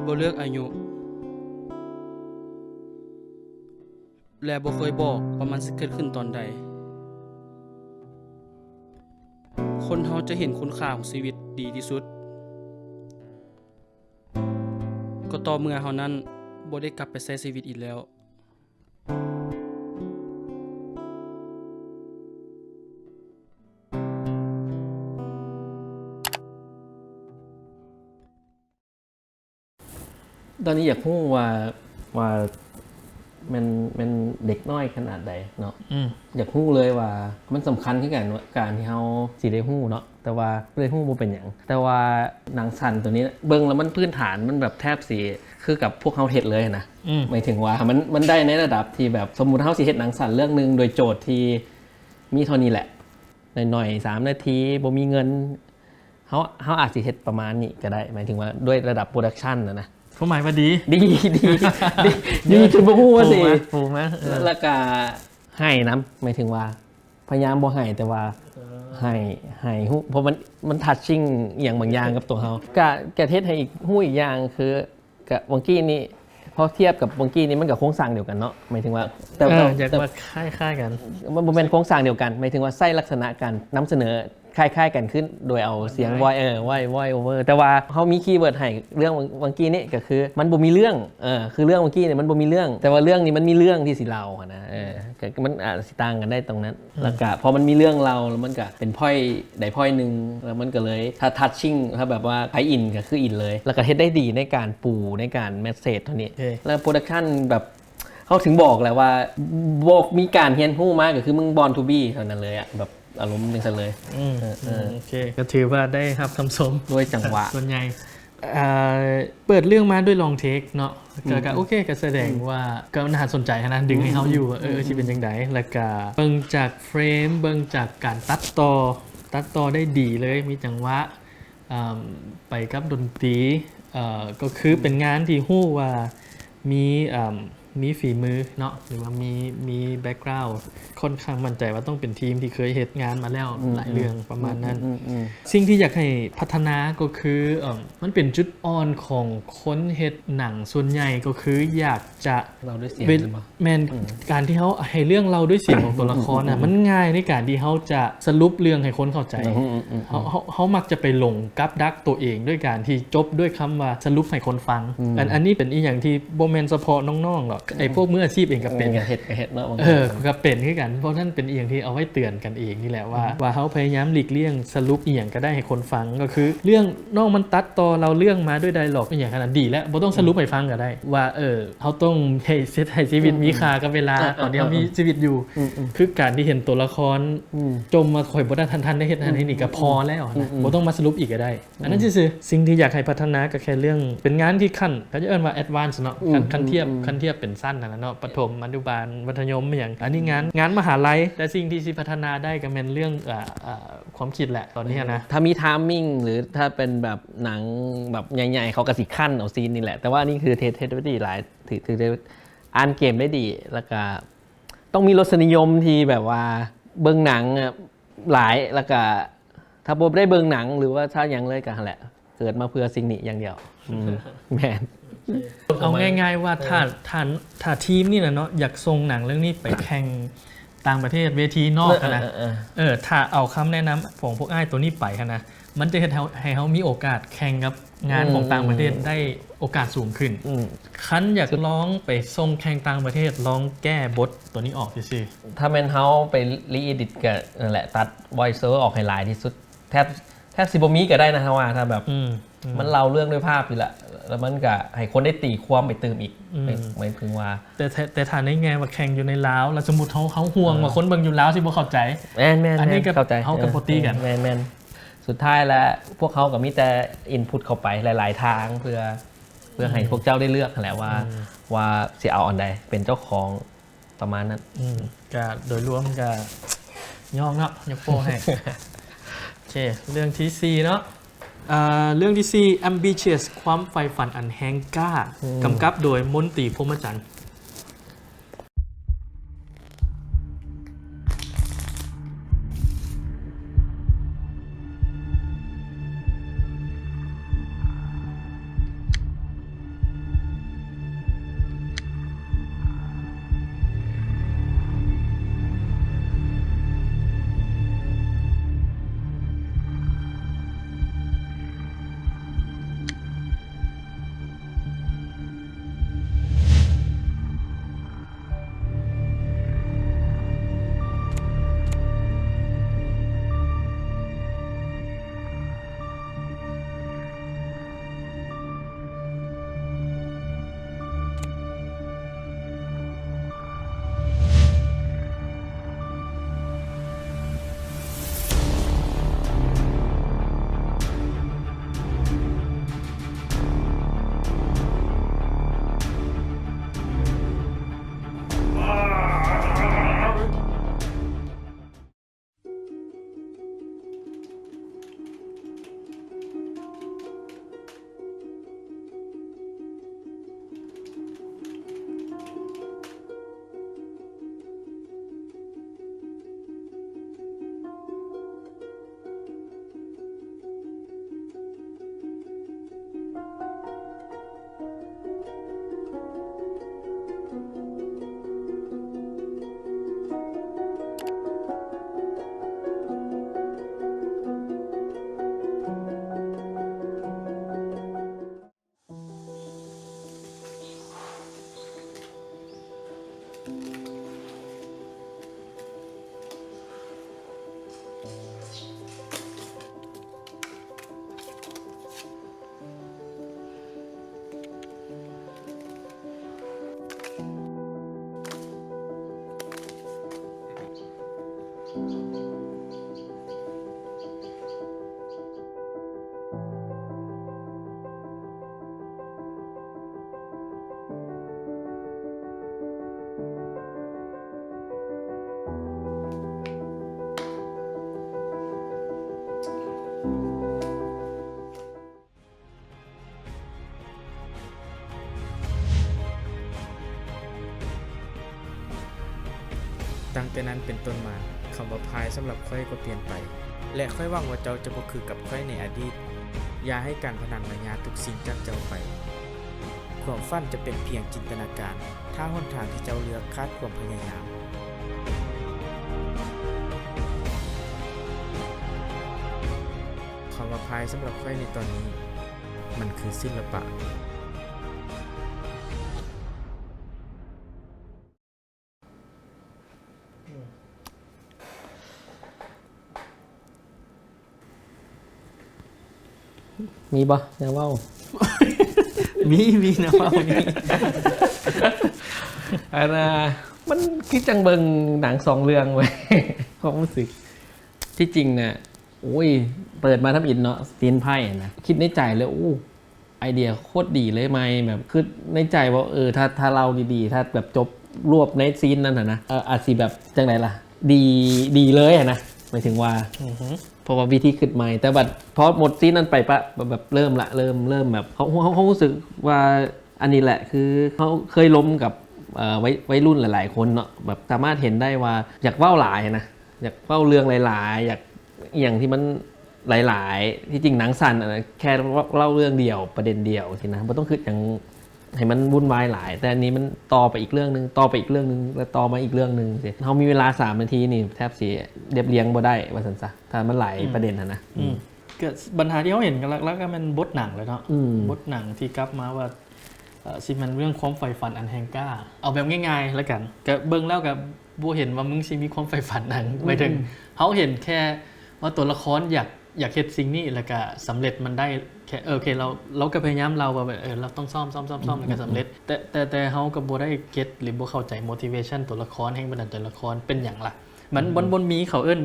ບໍ່ເລືອກອາຍຸ ແລະ ບໍ່ເຄີຍບອກວ່າມັນຊິເກີດຂຶ້ນຕອນໃດ. ຄົນເຮົາຈະເຫັນຄຸນຄ່າຂອງຊີວິດດີທີ່ສຸດ ກໍຕໍ່ເມື່ອເຮົານັ້ນບໍ່ໄດ້ກັບໄປໃຊ້ຊີວິດອີກແລ້ວ. ຕອນນີ້ຢາກຮູ້ວ່າ ວ່າແມ່ນ ແມ່ນເດັກນ້ອຍຂະໜາດໃດເນາະ? ອືມ ຢາກຮູ້ເລີຍວ່າມັນສຳຄັນຄືກັນ ການທີ່ເຮົາຊິໄດ້ຮູ້ເນາະ. ແຕ່ວ່າບໍ່ໄດ້ຮູ້ບໍ່ເປັນຫຍັງ, ແຕ່ວ່າໜັງສັ້ນໂຕນີ້ເບິ່ງແລ້ວມັນພື້ນຖານມັນແບບແທບຊິຄືກັບພວກເຮົາເຮັດເລີຍນະ. ອືມ ໝາຍເຖິງວ່າມັນ ມັນໄດ້ໃນລະດັບທີ່ແບບ ສົມມຸດເຮົາຊິເຮັດໜັງສັ້ນເລື່ອງໜຶ່ງໂດຍໂຈດທີ່ມີເທົ່ານີ້ແຫຼະ ໜ້ອຍໆ ສາມນາທີ ບໍ່ມີເງິນ ເຮົາ ເຮົາອາດຊິເຮັດປະມານນີ້ກໍໄດ້, ໝາຍເຖິງວ່າດ້ວຍລະດັບໂປຣດັກຊັນນະນະ. ຄວາມໝາຍວ່າດີ ດີ ດີ ດີ ດີຈົນບໍ່ຮູ້ວ່າຊິ ປູມາ ປູມາ ເອີ ແລ້ວກໍໄຫ້ນຳ, ໝາຍເຖິງວ່າພະຍາຍາມບໍ່ໄຫ້ ແຕ່ວ່າ ເອີ ໄຫ້ ໄຫ້ຮູ້ ເພາະມັນ ມັນທັດຊິງອີ່ຫຍັງບາງຢ່າງກັບຕົວເຮົາ. ກະ ກະເຮັດໃຫ້ອີກ ຮູ້ອີກຢ່າງຄື ກະວັງກີ້ນີ້ ພໍທຽບກັບວັງກີ້ນີ້ ມັນກະໂຄງສ້າງດຽວກັນເນາະ, ໝາຍເຖິງວ່າ ແຕ່ ເອີ ແຕ່ ຢາກ ແຕ່ ວ່າຄ້າຍໆກັນ ມັນບໍ່ແມ່ນໂຄງສ້າງດຽວກັນ, ໝາຍເຖິງວ່າໃຊ້ລັກສະນະການນຳສະເໜີຄ້າຍໆກັນຄືໂດຍເອົາສຽງ ໄວ ໄວ ໄວ ໄວໂອເວີ ແຕ່ວ່າເຮົາມີຄີເວີດໃຫ້ເລື່ອງວັງ ວັງກີ້ນີ້ ກໍຄືມັນບໍ່ມີເລື່ອງ ເອີ ຄືເລື່ອງວັງກີ້ນີ້ມັນບໍ່ມີເລື່ອງ ແຕ່ວ່າເລື່ອງນີ້ມັນມີເລື່ອງທີ່ຊິເລົ່າຫັ້ນນະ ເອີ ກໍມັນອາດຊິຕ່າງກັນໄດ້ຕົງນັ້ນ. ອືມ ແລ້ວກະພໍມັນມີເລື່ອງເລົ່າ ແລ້ວມັນກະເປັນພອຍໃດພອຍໜຶ່ງ ແລ້ວມັນກະເລີຍ ຖ້າທັດຊິງ ຖ້າແບບວ່າໃຜອິນກະຄືອິນເລີຍ ແລ້ວກະເຮັດໄດ້ດີໃນການປູ ໃນການແມັດເຊດເທົ່ານີ້. ໂອເຄ ແລ້ວໂປຣດັກຊັນແບບ ເຮົາເຖິງບອກແຫຼະວ່າ ບໍ່ມີການຮຽນຮູ້ມາ ກະຄືມຶງ Born to be ເທົ່ານັ້ນເລີຍອະ ແບບອາລົມຈັ່ງຊັ້ນເລີຍ. ອືມ ເອີ ເອີ ອືມ ໂອເຄ ກະຖືວ່າໄດ້ຮັບຄຳຊົມໂດຍຈັງຫວະ ສ່ວນໃຫຍ່. ອ່າ ເປີດເລື່ອງມາດ້ວຍ long take ເນາະ ກໍ ອືມ ກໍໂອເຄ ກໍສະແດງ ອືມ ວ່າກໍໜ້າສົນໃຈຫັ້ນນະ ດຶງໃຫ້ເຮົາຢູ່ວ່າ ອືມ ເອີ ອືມ ຊິເປັນຈັ່ງໃດ ແລ້ວກໍເບິ່ງຈາກເຟຣມ ເບິ່ງຈາກການຕັດຕໍ່ ຕັດຕໍ່ໄດ້ດີເລີຍ ມີຈັງຫວະ ເອີ່ມ ໄປກັບດົນຕີ ເອີ ກໍຄື ອືມ ເປັນງານທີ່ຮູ້ວ່າມີ ເອີ່ມ ມີຝີມືເນາະ ຫຼືວ່າມີ ມີ background ຂ້ອນຂ້າງໝັ້ນໃຈວ່າຕ້ອງເປັນທີມທີ່ເຄີຍເຮັດງານມາແລ້ວ ອືມ ຫຼາຍເລື່ອງ ອືມ ປະມານນັ້ນ. ອືມ ອືມ ອືມ ສິ່ງທີ່ຢາກໃຫ້ພັດທະນາກໍຄື ເອີ່ມ ມັນເປັນຈຸດອ່ອນຂອງຄົນເຮັດໜັງສ່ວນໃຫຍ່ ກໍຄືຢາກຈະ ເລົ່າດ້ວຍສຽງ ເປັນ ແມ່ນ ອືມ ການທີ່ເຮົາໃຫ້ເລື່ອງເລົ່າດ້ວຍສຽງຂອງຕົວລະຄອນນະ ອືມ ອືມ ມັນງ່າຍໃນການທີ່ເຮົາຈະສະຫຼຸບເລື່ອງໃຫ້ຄົນເຂົ້າໃຈ. ອືມ ອືມ ອືມ ເຮົາ ເຮົາ ເຮົາມັກຈະໄປຫຼົງກັບດັກຕົວເອງດ້ວຍການທີ່ຈົບດ້ວຍຄຳວ່າສະຫຼຸບໃຫ້ຄົນຟັງ. ອືມ ອັນ ອັນນີ້ເປັນອີ່ຫຍັງທີ່ບໍ່ແມ່ນສະເພາະນ້ອງໆດອກ ໄອ້ພວກມືອາຊີບເອງກໍເປັນ ເອີ ກໍເຮັດ ກໍເຮັດເນາະ ເອີ ກໍເປັນຄືກັນ. ເພາະນັ້ນເປັນອີ່ຫຍັງທີ່ເອົາໄວ້ເຕືອນກັນເອງນີ້ແຫຼະວ່າ ອືມ ວ່າເຮົາພະຍາຍາມຫຼີກລ່ຽງສະຫຼຸບອີ່ຫຍັງກໍໄດ້ໃຫ້ຄົນຟັງ ກໍຄືເລື່ອງນອກມັນຕັດຕໍ່ເລົ່າເລື່ອງມາດ້ວຍໄດລັອກອີ່ຫຍັງຫັ້ນນະ ດີແລ້ວ ບໍ່ຕ້ອງສະຫຼຸບໃຫ້ຟັງກໍໄດ້ ອືມ ວ່າ ເອີ ເຮົາຕ້ອງໃຫ້ເຮັດໃຫ້ຊີວິດ ອືມ ມີຄ່າກັບເວລາ ອືມ ຕອນທີ່ເຮົາມີ ອືມ ຊີວິດຢູ່ ອືມ ອືມ ຄືການທີ່ເຫັນຕົວລະຄອນ ອືມ ຈົ່ມວ່າຂ້ອຍບໍ່ໄດ້ ທ່ານ ທ່ານໄດ້ເຮັດນັ້ນເຮັດນີ້ ອືມ ກໍພໍແລ້ວນະ ອືມ ອືມ ບໍ່ຕ້ອງມາສະຫຼຸບອີກກໍໄດ້. ອືມ ອັນນັ້ນຊື່ໆ ສິ່ງທີ່ຢາກໃຫ້ພັດທະນາກໍແຄ່ເລື່ອງ ເປັນງານທີ່ຂັ້ນ ເຂົາຈະເອີ້ນວ່າ advance ເນາະ ອືມ ຂັ້ນ ຂັ້ນທຽບ ອືມ ຂັ້ນທຽບເປັນຊັ້ນຫັ້ນນະເນາະ ປະຖົມ ອະນຸບານ ມັດທະຍົມ ອີ່ຫຍັງ ອັນນີ້ງານ ອືມ ງານມະຫາໄລ ແຕ່ສິ່ງທີ່ຊິພັດທະນາໄດ້ກໍແມ່ນເລື່ອງ ເອີ ເອີ ຄວາມຄິດແຫຼະ ຕອນນີ້ນະ ຖ້າມີ timing ຫຼື ຖ້າເປັນແບບໜັງແບບໃຫຍ່ໆ ເຂົາກໍຊິຂັ້ນເອົາຊີນນີ້ແຫຼະ ແຕ່ວ່າອັນນີ້ຄືເຮັດ ເຮັດໄດ້ດີຫຼາຍ ຖື ຖືໄດ້ ອ່ານເກມໄດ້ດີ ແລ້ວກໍ ຕ້ອງມີລົດສະນິຍົມທີ່ແບບວ່າເບິ່ງໜັງອະຫຼາຍ ແລ້ວກະຖ້າບໍ່ໄດ້ເບິ່ງໜັງ ຫຼືວ່າຖ້າຫຍັງເລີຍກະຫັ້ນແຫຼະ ເກີດມາເພື່ອສິ່ງນີ້ຢ່າງດຽວ. ອືມ ແມ່ນ ເອົາງ່າຍໆວ່າ ເອີ ຖ້າ ຖ້າ ຖ້າທີມນີ້ນະເນາະ ຢາກສົ່ງໜັງເລື່ອງນີ້ໄປແຂ່ງຕ່າງປະເທດ ເວທີນອກຫັ້ນນະ ເອີ ເອີ ເອີ ເອີ ຖ້າເອົາຄຳແນະນຳຂອງພວກອ້າຍໂຕນີ້ໄປຫັ້ນນະ ມັນຈະເຮັດໃຫ້ເຮົາ ໃຫ້ເຮົາມີໂອກາດແຂ່ງກັບ ງານຂອງ ອືມ ຕ່າງປະເທດໄດ້ໂອກາດສູງຂຶ້ນ. ອືມ ຄັນຢາກລອງໄປສົ່ງແຂ່ງຕ່າງປະເທດ ລອງແກ້ບົດໂຕນີ້ອອກຊື່ໆ. ຖ້າແມ່ນເຮົາໄປຣີເອດິດກໍນັ້ນແຫຼະ ຕັດ voice over ອອກໃຫ້ຫຼາຍທີ່ສຸດ ແທບ ແທບຊິບໍ່ມີກໍໄດ້ນະ ເຮົາວ່າ ຖ້າແບບ ອືມ ອືມ ມັນເລົ່າເລື່ອງດ້ວຍພາບຢູ່ລະ ແລ້ວມັນກໍໃຫ້ຄົນໄດ້ຕີຄວາມໄປຕື່ມອີກ. ອືມ ໝາຍ ໝາຍເຖິງວ່າ ແຕ່ ແຕ່ ແຕ່ຖ້າໃນແງ່ວ່າແຂ່ງຢູ່ໃນລາວ ແລ້ວສົມມຸດເຮົາ ເຮົາຫ່ວງ ເອີ ວ່າຄົນເບິ່ງຢູ່ລາວຊິບໍ່ເຂົ້າໃຈ ແມ່ນໆໆ ອັນນີ້ກໍ ເຂົ້າໃຈ ເຮົາກໍບໍ່ຕີກັນ. ແມ່ນໆ ສຸດທ້າຍແລ້ວພວກເຮົາກໍມີແຕ່ input ເຂົ້າໄປຫຼາຍໆທາງ ເພື່ອ ເພື່ອໃຫ້ ອືມ ພວກເຈົ້າໄດ້ເລືອກຫັ້ນແຫຼະວ່າ ອືມ ວ່າຊິເອົາອັນໃດເປັນເຈົ້າຂອງ ປະມານນັ້ນ. ອືມ ກະໂດຍລວມກະຍອມເນາະ ຍົກໂປ້ໃຫ້. ໂອເຄ ເລື່ອງທີສີ່ເນາະ ເອີ ເລື່ອງທີສີ່ Ambitious ຄວາມໃຝ່ຝັນອັນແຮງກ້າ ອືມ ກຳກັບໂດຍມົນຕີ ພົມມະຈັນ. ຕັ້ງແຕ່ນັ້ນເປັນຕົ້ນມາ, ຄຳວ່າພາຍສຳລັບຂ້ອຍກໍປ່ຽນໄປ, ແລະ ຂ້ອຍຫວັງວ່າເຈົ້າຈະບໍ່ຄືກັບຂ້ອຍໃນອະດີດ. ຢ່າໃຫ້ການພະນັນມາຍາດທຸກສິ່ງຈາກເຈົ້າໄປ. ຄວາມຝັນຈະເປັນພຽງຈິນຕະນາການ, ຖ້າຫົນທາງທີ່ເຈົ້າເລືອກຂາດຄວາມພະຍາຍາມ. ຄຳວ່າພາຍສຳລັບຂ້ອຍໃນຕອນນີ້ ມັນຄືສິລະປະ. ມີບໍ່ແນວເວົ້າ? ມີ ມີແນວເວົ້າ ມີ. ອັນນ່າ ມັນຄືຈັ່ງເບິ່ງໜັງສອງເລື່ອງເວີຍ ຄວາມຮູ້ສຶກ. ທີ່ຈິງນະ ໂອ້ຍ ເປີດມາທຳອິດເນາະ ຊີນໄພ້ນະ ຄິດໃນໃຈເລີຍ ໂອ້ ໄອເດຍໂຄດດີເລີຍ ໃໝ່ ແບບຄິດໃນໃຈວ່າ ເອີ ຖ້າ ຖ້າເລົ່າດີໆ ຖ້າແບບຈົບລວບໃນຊີນນັ້ນຫັ້ນນະ ເອີ ອາດຊິແບບຈັ່ງໃດລະ ດີ ດີເລີຍຫັ້ນນະ ໝາຍເຖິງວ່າ ອືຮຶ ເພາະວ່າວິທີຄິດໃໝ່ ແຕ່ບັດພໍໝົດຊີນນັ້ນໄປປະ ແບບເລີ່ມລະ ເລີ່ມ ເລີ່ມແບບ ເຮົາ ເຮົາ ເຮົາຮູ້ສຶກວ່າ ອັນນີ້ແຫຼະ ຄືເຮົາເຄີຍລົມກັບ ເອີ ໄວ ໄວລຸ້ນຫຼາຍໆຄົນເນາະ ແບບສາມາດເຫັນໄດ້ວ່າຢາກເວົ້າຫຼາຍນະ ຢາກເວົ້າເລື່ອງຫຼາຍໆ ຢາກ ອີ່ຫຍັງທີ່ມັນຫຼາຍໆ ທີ່ຈິງໜັງສັ້ນ ອັນນັ້ນແຄ່ເລົ່າເລື່ອງດຽວ ປະເດັນດຽວຊີ້ນະ ບໍ່ຕ້ອງຄິດຫຍັງໃຫ້ມັນວຸ່ນວາຍຫຼາຍ. ແຕ່ອັນນີ້ມັນຕໍ່ໄປອີກເລື່ອງໜຶ່ງ ຕໍ່ໄປອີກເລື່ອງໜຶ່ງ ແລ້ວຕໍ່ມາອີກເລື່ອງໜຶ່ງຊີ້. ເຮົາມີເວລາສາມນາທີນີ້ ແທບຊິລຽບລຽງບໍ່ໄດ້ວ່າຊັ້ນຊະ ຖ້າມັນຫຼາຍ ອືມ ປະເດັນຫັ້ນນະ. ອືມ ອືມ ກໍບັນຫາທີ່ເຮົາເຫັນຫຼັກໆ ກໍແມ່ນບົດໜັງແຫຼະເນາະ. ອືມ ບົດໜັງທີ່ກັບມາວ່າ ເອີ ຊິແມ່ນເລື່ອງຄວາມໃຝ່ຝັນອັນແຮງກ້າ. ເອົາແບບງ່າຍໆລະກັນ ກະເບິ່ງແລ້ວກະບໍ່ເຫັນວ່າມຶງຊິມີຄວາມໃຝ່ຝັນຫຍັງ. ອືມ ໝາຍເຖິງ ອືມ ເຮົາເຫັນແຄ່ວ່າຕົວລະຄອນຢາກ ຢາກເຮັດສິ່ງນີ້ ແລ້ວກະສຳເລັດມັນໄດ້ ແຄ່ ເອີ ໂອເຄ ລາວ ລາວກະພະຍາຍາມເລົ່າວ່າ ເອີ ລາວຕ້ອງຊ້ອມ ຊ້ອມ ຊ້ອມ ຊ້ອມ ອືມ ແລ້ວກະສຳເລັດ. ອືມ ແຕ່ ແຕ່ ແຕ່ເຮົາກະບໍ່ໄດ້ເກັດ ຫຼື ບໍ່ເຂົ້າໃຈ motivation ຕົວລະຄອນ ແຮງບັນດານໃຈຕົວລະຄອນເປັນຫຍັງລະ. ມັນ ອືມ ມັນບໍ່ມີ ເຂົາເອີ້ນ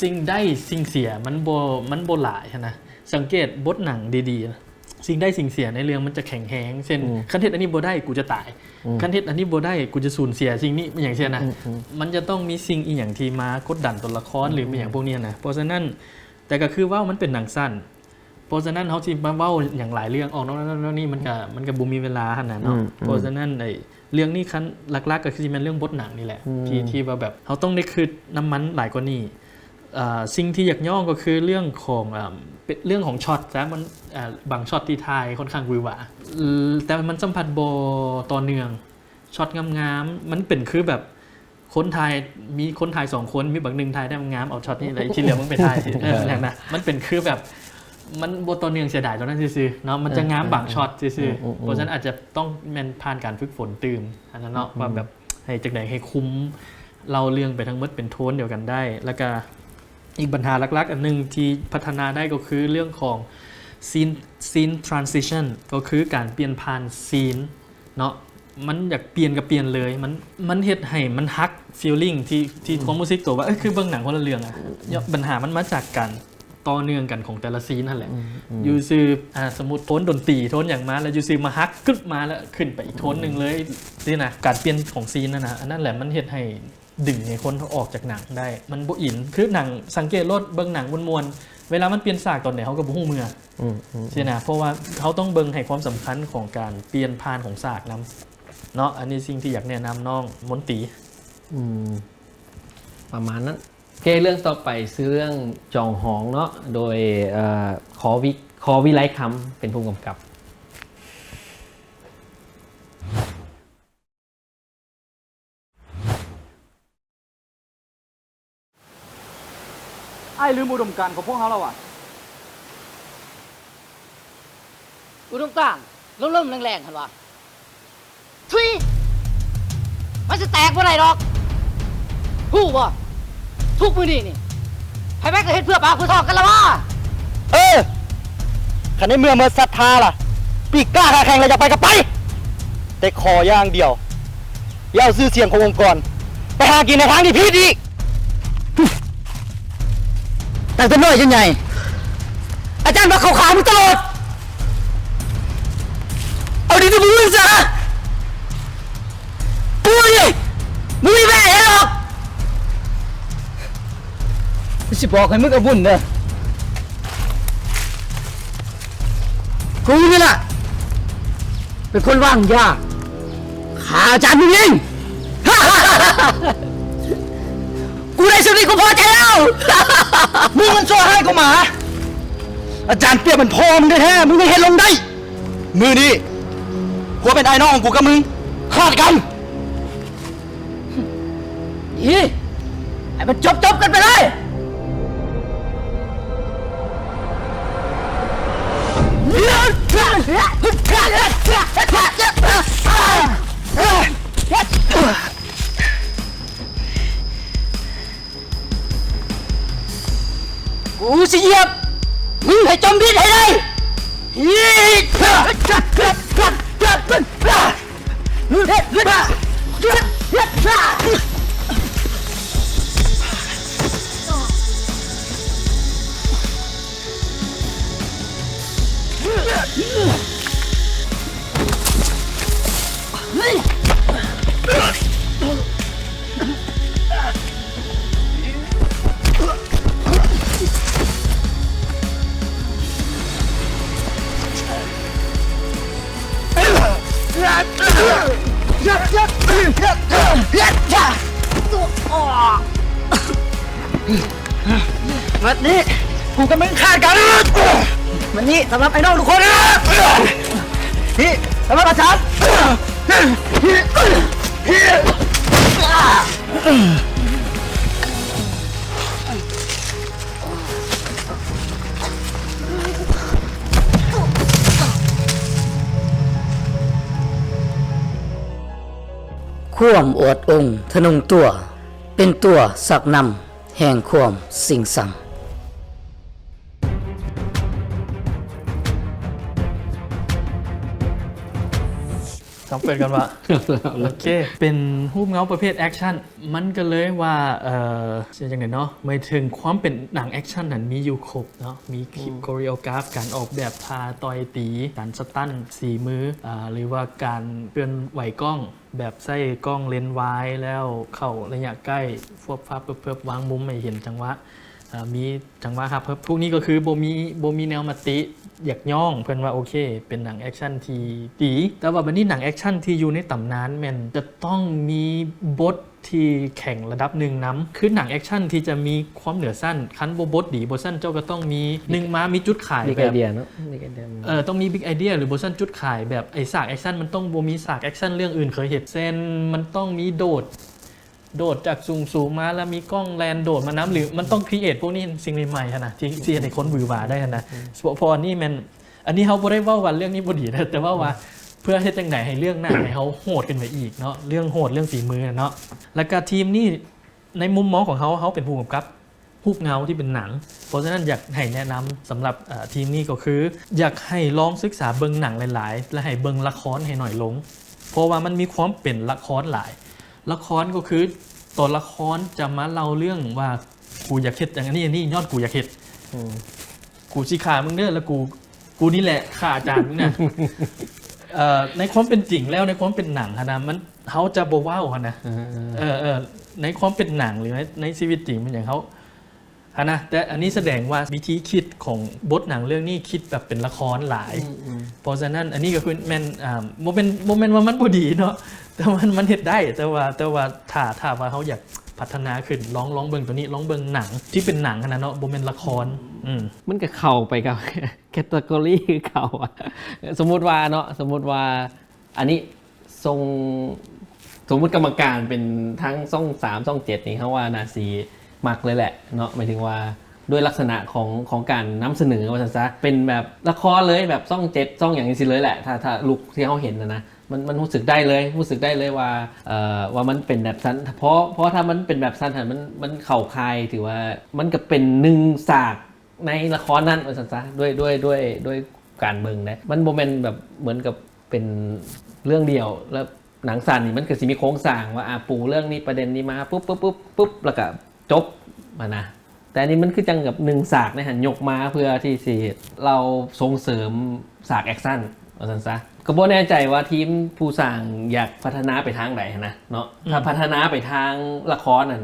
ສິ່ງໄດ້ສິ່ງເສຍ ມັນບໍ່ ມັນບໍ່ຫຼາຍຫັ້ນນະ. ສັງເກດບົດໜັງດີໆ ສິ່ງໄດ້ສິ່ງເສຍໃນເລື່ອງມັນຈະແຂງແຮງ ເຊັ່ນ ອືມ ຄັນເຮັດອັນນີ້ບໍ່ໄດ້ ກູຈະຕາຍ. ອືມ ຄັນເຮັດອັນນີ້ບໍ່ໄດ້ ກູຈະສູນເສຍສິ່ງນີ້ ຫຍັງຊີ້ນະ. ອືມ ອືມ ມັນຈະຕ້ອງມີສິ່ງອີ່ຫຍັງທີ່ມາກົດດັນຕົວລະຄອນ ອືມ ຫຼື ອີ່ຫຍັງພວກນີ້ນະ. ເພາະສະນັ້ນ ແຕ່ກໍຄືເວົ້າມັນເປັນໜັງສັ້ນ ເພາະສະນັ້ນເຮົາຊິມາເວົ້າຫຍັງຫຼາຍເລື່ອງອອກນອກນັ້ນນອກນີ້ ມັນກະ ມັນກະບໍ່ມີເວລາຫັ້ນນະເນາະ. ອືມ ອືມ ເພາະສະນັ້ນ ໄອ້ເລື່ອງນີ້ຄັນຫຼັກໆ ກໍຄືຊິແມ່ນເລື່ອງບົດໜັງນີ້ແຫຼະ ອືມ ທີ່ ທີ່ວ່າແບບເຮົາຕ້ອງໄດ້ຄິດນຳມັນຫຼາຍກວ່ານີ້. ເອີ ສິ່ງທີ່ຢາກຍ້ອງກໍຄືເລື່ອງຂອງ ເອີ ເປັນເລື່ອງຂອງຊັອດຊະ ມັນ ເອີ ບາງຊັອດທີ່ຖ່າຍຄ່ອນຂ້າງຫວືຫວາ ແຕ່ມັນສຳພັດບໍ່ຕໍ່ເນື່ອງ. ຊັອດງາມໆ ມັນເປັນຄືແບບ ຄົນຖ່າຍ ມີຄົນຖ່າຍສອງຄົນ ມີບັກໜຶ່ງຖ່າຍໄດ້ງາມ ເອົາຊັອດນີ້ ແລ້ວທີ່ເຫຼືອມຶງໄປຖ່າຍ ເອີ ແບບນັ້ນນະ. ມັນເປັນຄືແບບ ມັນບໍ່ຕໍ່ເນື່ອງ ເສຍດາຍຕອນນັ້ນຊື່ໆເນາະ ມັນຈະງາມບາງຊັອດຊື່ໆ. ເອີ ເອີ ເພາະສະນັ້ນອາດຈະຕ້ອງແມ່ນຜ່ານການຝຶກຝົນຕື່ມ ອັນນັ້ນເນາະ ອືມ ວ່າແບບໃຫ້ຈັ່ງໃດໃຫ້ຄຸມເລົ່າເລື່ອງໄປທັງໝົດເປັນໂທນດຽວກັນໄດ້. ແລ້ວກະອີກບັນຫາຫຼັກໆອັນໜຶ່ງທີ່ພັດທະນາໄດ້ກໍຄືເລື່ອງຂອງ scene scene transition ກໍຄືການປ່ຽນຜ່ານຊີນ ເນາະ ມັນຢາກປ່ຽນກໍປ່ຽນເລີຍ ມັນ ມັນເຮັດໃຫ້ມັນຫັກ feeling ທີ່ ທີ່ ອືມ ຄວາມຮູ້ສຶກຕົວວ່າ ເອີ ຄືເບິ່ງໜັງຄົນລະເລື່ອງອະ. ອືມ ບັນຫາມັນມາຈາກການຕໍ່ເນື່ອງກັນຂອງແຕ່ລະຊີນຫັ້ນແຫຼະ. ອືມ ອືມ ຢູ່ຊື່ ອາ ສົມມຸດໂທນດົນຕີ ໂທນຫຍັງມາ ແລ້ວຢູ່ຊື່ມາຫັກກຶບມາ ແລ້ວຂຶ້ນໄປອີກໂທນໜຶ່ງເລີຍ ອືມ ຊີ້ນະ. ການປ່ຽນຂອງຊີນນັ້ນນະ ອັນນັ້ນແຫຼະມັນເຮັດໃຫ້ ດຶງໃຫ້ຄົນອອກຈາກໜັງໄດ້ ມັນບໍ່ອິນ. ຄືໜັງ ສັງເກດໂລດ ເບິ່ງໜັງມ່ວນໆ ເວລາມັນປ່ຽນສາກຕອນໃດ ເຮົາກໍບໍ່ຮູ້ເມື່ອ ອືມ ອືມ ຊີ້ນະ ເພາະວ່າເຮົາຕ້ອງເບິ່ງໃຫ້ຄວາມສຳຄັນຂອງການປ່ຽນຜ່ານຂອງສາກນຳເນາະ. ອັນນີ້ສິ່ງທີ່ຢາກແນະນຳນ້ອງມົນຕີ ອືມ ປະມານນັ້ນ. ໂອເຄ ເລື່ອງຕໍ່ໄປຊື່ເລື່ອງຈອງຮອງເນາະ ໂດຍ ເອີ ຂໍວິ ຂໍວິໄລຄຳ ເປັນຜູ້ກຳກັບ. ອ້າຍລືມອຸດົມການຂອງພວກເຮົາແລ້ວຫວາ? ອຸດົມການລົ້ມໆແຫຼງໆຫັ້ນຫວາ? ທຸຍ! ມັນຊິແຕກບໍ່ໄດ້ດອກ ຮູ້ບໍ່? ທຸກມື້ນີ້ນີ້ ໃຜໆກໍເຮັດເພື່ອປາກເພື່ອທ້ອງກັນລະຫວາ? ເອີ ຄັນໃນເມື່ອໝົດສັດທາລະ ປີກກ້າຂາແຂງລະ ຢາກໄປກໍໄປ ແຕ່ຂໍຢ່າງດຽວ ຢ່າເອົາຊື່ສຽງຂອງອົງກອນໄປຫາກິນໃນທາງທີ່ຜິດອີກ. ຕັ້ງແຕ່ນ້ອຍຈົນໃຫຍ່ ອາຈານວ່າເຂົາຂ້າມຶງຕະຫຼອດ. ເອົາດີໆ ມຶງຊະ ກູນີ້ ມຶງມີແມ່ໃຫ້ດອກ. ກູຊິບອກໃຫ້ມຶງເອົາບຸນເດີ ກູນີ້ລະເປັນຄົນວາງຢາ ຂ້າອາຈານມຶງເອງ. ກູໄດ້ສ່ຳນີ້ກູພໍໃຈແລ້ວ. ມຶງມັນຊົ່ວຮ້າຍກວ່າໝາ. ອາຈານປຽບເປັນພໍ່ມຶງແທ້ໆ ມຶງຍັງເຮັດລົງໄດ້. ມື້ນີ້ ຜົວເປັນອ້າຍນ້ອງຂອງກູກັບມຶງຂາດກັນ. ອີ ໃຫ້ມັນຈົບໆກັນໄປເລີຍ. ກູຊິຢຽບ ມຶງໃຫ້ຈຳວິດໃຫ້ໄດ້. ວັນນີ້ ກູກັບມຶງຂາດກັນ. ວັນນີ້ສຳລັບໄອ້ນ້ອງທຸກຄົນ. ນີ້ສຳລັບອາຈານ. ຄວາມອວດອົງທະນົງຕົວ ເປັນຕົວຊັກນຳແຫ່ງຄວາມຊິງຊັງ. ຕ້ອງເປີດກ່ອນວ່າ ໂອເຄ ເປັນຮູບເງົາປະເພດແອັກຊັນ ມັນກໍເລີຍວ່າ ເອີ ຊິວ່າຈັ່ງໃດເນາະ ໝາຍເຖິງຄວາມເປັນໜັງແອັກຊັນນັ້ນມີຢູ່ຄົບເນາະ ມີຄິດ ໂຄເຣໂອກຣາຟ ການອອກແບບທ່າຕ່ອຍຕີ ການສະຕັນສີມື ອາ ຫຼືວ່າການເຄື່ອນໄຫວກ້ອງ ແບບໃຊ້ກ້ອງເລນວາຍແລ້ວເຂົ້າໄລຍະໃກ້ ຟວບຟາບເພີບໆ ວາງມຸມໃຫ້ເຫັນຈັງຫວະ ເອີ ມີຈັງຫວະຮັບເພີບ ພວກນີ້ກໍຄືບໍ່ມີ ບໍ່ມີແນວມະຕິຢາກຍ້ອງ ເພິ່ນວ່າໂອເຄ ເປັນໜັງແອັກຊັນທີ່ດີ ແຕ່ວ່າບັດນີ້ໜັງແອັກຊັນທີ່ຢູ່ໃນຕຳນານແມ່ນຈະຕ້ອງມີບົດທີ່ແຂງລະດັບໜຶ່ງນຳ ຄືໜັງແອັກຊັນທີ່ຈະມີຄວາມເໜືອຊັ້ນ ຄັນບໍ່ບົດດີ ບໍ່ຊັ້ນເຈົ້າກໍຕ້ອງມີ ໜຶ່ງມາມີຈຸດຂາຍ ບິກໄອເດຍເນາະ ບິກໄອເດຍ ເອີ ຕ້ອງມີບິກໄອເດຍ ຫຼືບໍ່ຊັ້ນຈຸດຂາຍ ແບບໄອ້ສາກແອັກຊັນມັນຕ້ອງບໍ່ມີສາກແອັກຊັນເລື່ອງອື່ນເຄີຍເຮັດ ເຊັ່ນ ມັນຕ້ອງມີໂດດ ໂດດຈາກສູງໆມາ ແລ້ວມີກ້ອງແລ່ນໂດດມານຳ ຫຼືມັນຕ້ອງຄຣີເອດພວກນີ້ສິ່ງໃໝ່ໆຫັ້ນນະ ທີ່ ທີ່ເຮັດໃຫ້ຄົນຫວືຫວາໄດ້ຫັ້ນນະ ເພາະ ເພາະອັນນີ້ແມ່ນ ອັນນີ້ເຮົາບໍ່ໄດ້ເວົ້າວ່າເລື່ອງນີ້ບໍ່ດີນະ ແຕ່ເວົ້າວ່າເພື່ອເຮັດຈັ່ງໃດໃຫ້ເລື່ອງໜັງໃຫ້ເຮົາໂຫດຂຶ້ນໄປອີກເນາະ ເລື່ອງໂຫດ ເລື່ອງຝີມືນະເນາະ ແລ້ວກະທີມນີ້ ໃນມຸມມອງຂອງເຮົາ ເຮົາເປັນຜູ້ກຳກັບ ຮູບເງົາທີ່ເປັນໜັງ ເພາະສະນັ້ນຢາກໃຫ້ແນະນຳສຳລັບ ເອີ ທີມນີ້ກໍຄື ຢາກໃຫ້ລອງສຶກສາເບິ່ງໜັງຫຼາຍໆ ແລະ ໃຫ້ເບິ່ງລະຄອນໃຫ້ໜ້ອຍລົງ ເພາະວ່າມັນມີຄວາມເປັນລະຄອນຫຼາຍ ລະຄອນກໍຄືຕົວລະຄອນຈະມາເລົ່າເລື່ອງວ່າ ກູຢາກເຮັດຫຍັງອັນນີ້ ອັນນີ້ ຍ້ອນກູຢາກເຮັດ ອືມ ກູຊິຂ້າມຶງເດີ ແລ້ວກູ ກູນີ້ແຫຼະຂ້າອາຈານມຶງນະ ເອີ ໃນຄວາມເປັນຈິງແລ້ວ ໃນຄວາມເປັນໜັງຫັ້ນນະ ມັນ ເຮົາຈະບໍ່ເວົ້າຫັ້ນນະ ເອີ ເອີ ເອີ ໃນຄວາມເປັນໜັງ ຫຼືໃນ ໃນຊີວິດຈິງເປັນຫຍັງເຮົາ ຫັ້ນນະ ແຕ່ອັນນີ້ສະແດງວ່າວິທີຄິດຂອງບົດໜັງເລື່ອງນີ້ຄິດແບບເປັນລະຄອນຫຼາຍ ອືມໆ ເພາະສະນັ້ນ ອັນນີ້ກໍຄືແມ່ນ ອ່າ ບໍ່ແມ່ນ ບໍ່ແມ່ນວ່າມັນບໍ່ດີເນາະ ແຕ່ວ່າມັນ ມັນເຮັດໄດ້ ແຕ່ວ່າ ແຕ່ວ່າຖ້າ ຖ້າວ່າເຮົາຢາກພັດທະນາຂຶ້ນ ລອງ ລອງເບິ່ງໂຕນີ້ ລອງເບິ່ງໜັງທີ່ເປັນໜັງຫັ້ນນະເນາະ ບໍ່ແມ່ນລະຄອນ ອືມ ອືມ ມັນກໍເຂົ້າໄປກັບ category ຄືເກົ່າອະ ສົມມຸດວ່າເນາະ ສົມມຸດວ່າ ອັນນີ້ ສົ່ງ ສົມມຸດກຳມະການເປັນທັງຊ່ອງສາມ ຊ່ອງເຈັດນີ້ ເຮົາວ່າໜ້າຊິມັກເລີຍແຫຼະເນາະ ໝາຍເຖິງວ່າດ້ວຍລັກສະນະຂອງ ຂອງການນຳສະເໜີວ່າຊັ້ນຊະ ເປັນແບບລະຄອນເລີຍ ແບບຊ່ອງເຈັດ ຊ່ອງຫຍັງຈັ່ງຊີ້ເລີຍແຫຼະ ຖ້າ ຖ້າລຸກທີ່ເຮົາເຫັນຫັ້ນນະ ມັນ ມັນຮູ້ສຶກໄດ້ເລີຍ ຮູ້ສຶກໄດ້ເລີຍວ່າ ເອີ ວ່າມັນເປັນແບບຊັ້ນ ເພາະ ເພາະຖ້າມັນເປັນແບບຊັ້ນຫັ້ນ ມັນ ມັນເຂົ້າຂ່າຍ ຖືວ່າມັນກໍເປັນໜຶ່ງສາກໃນລະຄອນນັ້ນວ່າຊັ້ນຊະ ດ້ວຍ ດ້ວຍ ດ້ວຍ ດ້ວຍການເບິ່ງເດ້ ມັນບໍ່ແມ່ນແບບເໝືອນກັບ ເປັນເລື່ອງດຽວ ແລ້ວໜັງສັ້ນນີ້ມັນກໍຊິມີໂຄງສ້າງວ່າ ອາ ປູເລື່ອງນີ້ ປະເດັນນີ້ມາ ປຶບ ປຶບ ປຶບ ປຶບ ແລ້ວກໍຈົບຫັ້ນນະ ແຕ່ອັນນີ້ມັນຄືຈັ່ງກັບໜຶ່ງສາກໃນຫັ້ນ ຍົກມາເພື່ອທີ່ຊິເລົ່າສົ່ງເສີມສາກແອັກຊັນວ່າຊັ້ນຊະ ກໍບໍ່ແນ່ໃຈວ່າທີມຜູ້ສ້າງຢາກພັດທະນາໄປທາງໃດຫັ້ນນະເນາະ ອືມ ຖ້າພັດທະນາໄປທາງລະຄອນນັ້ນ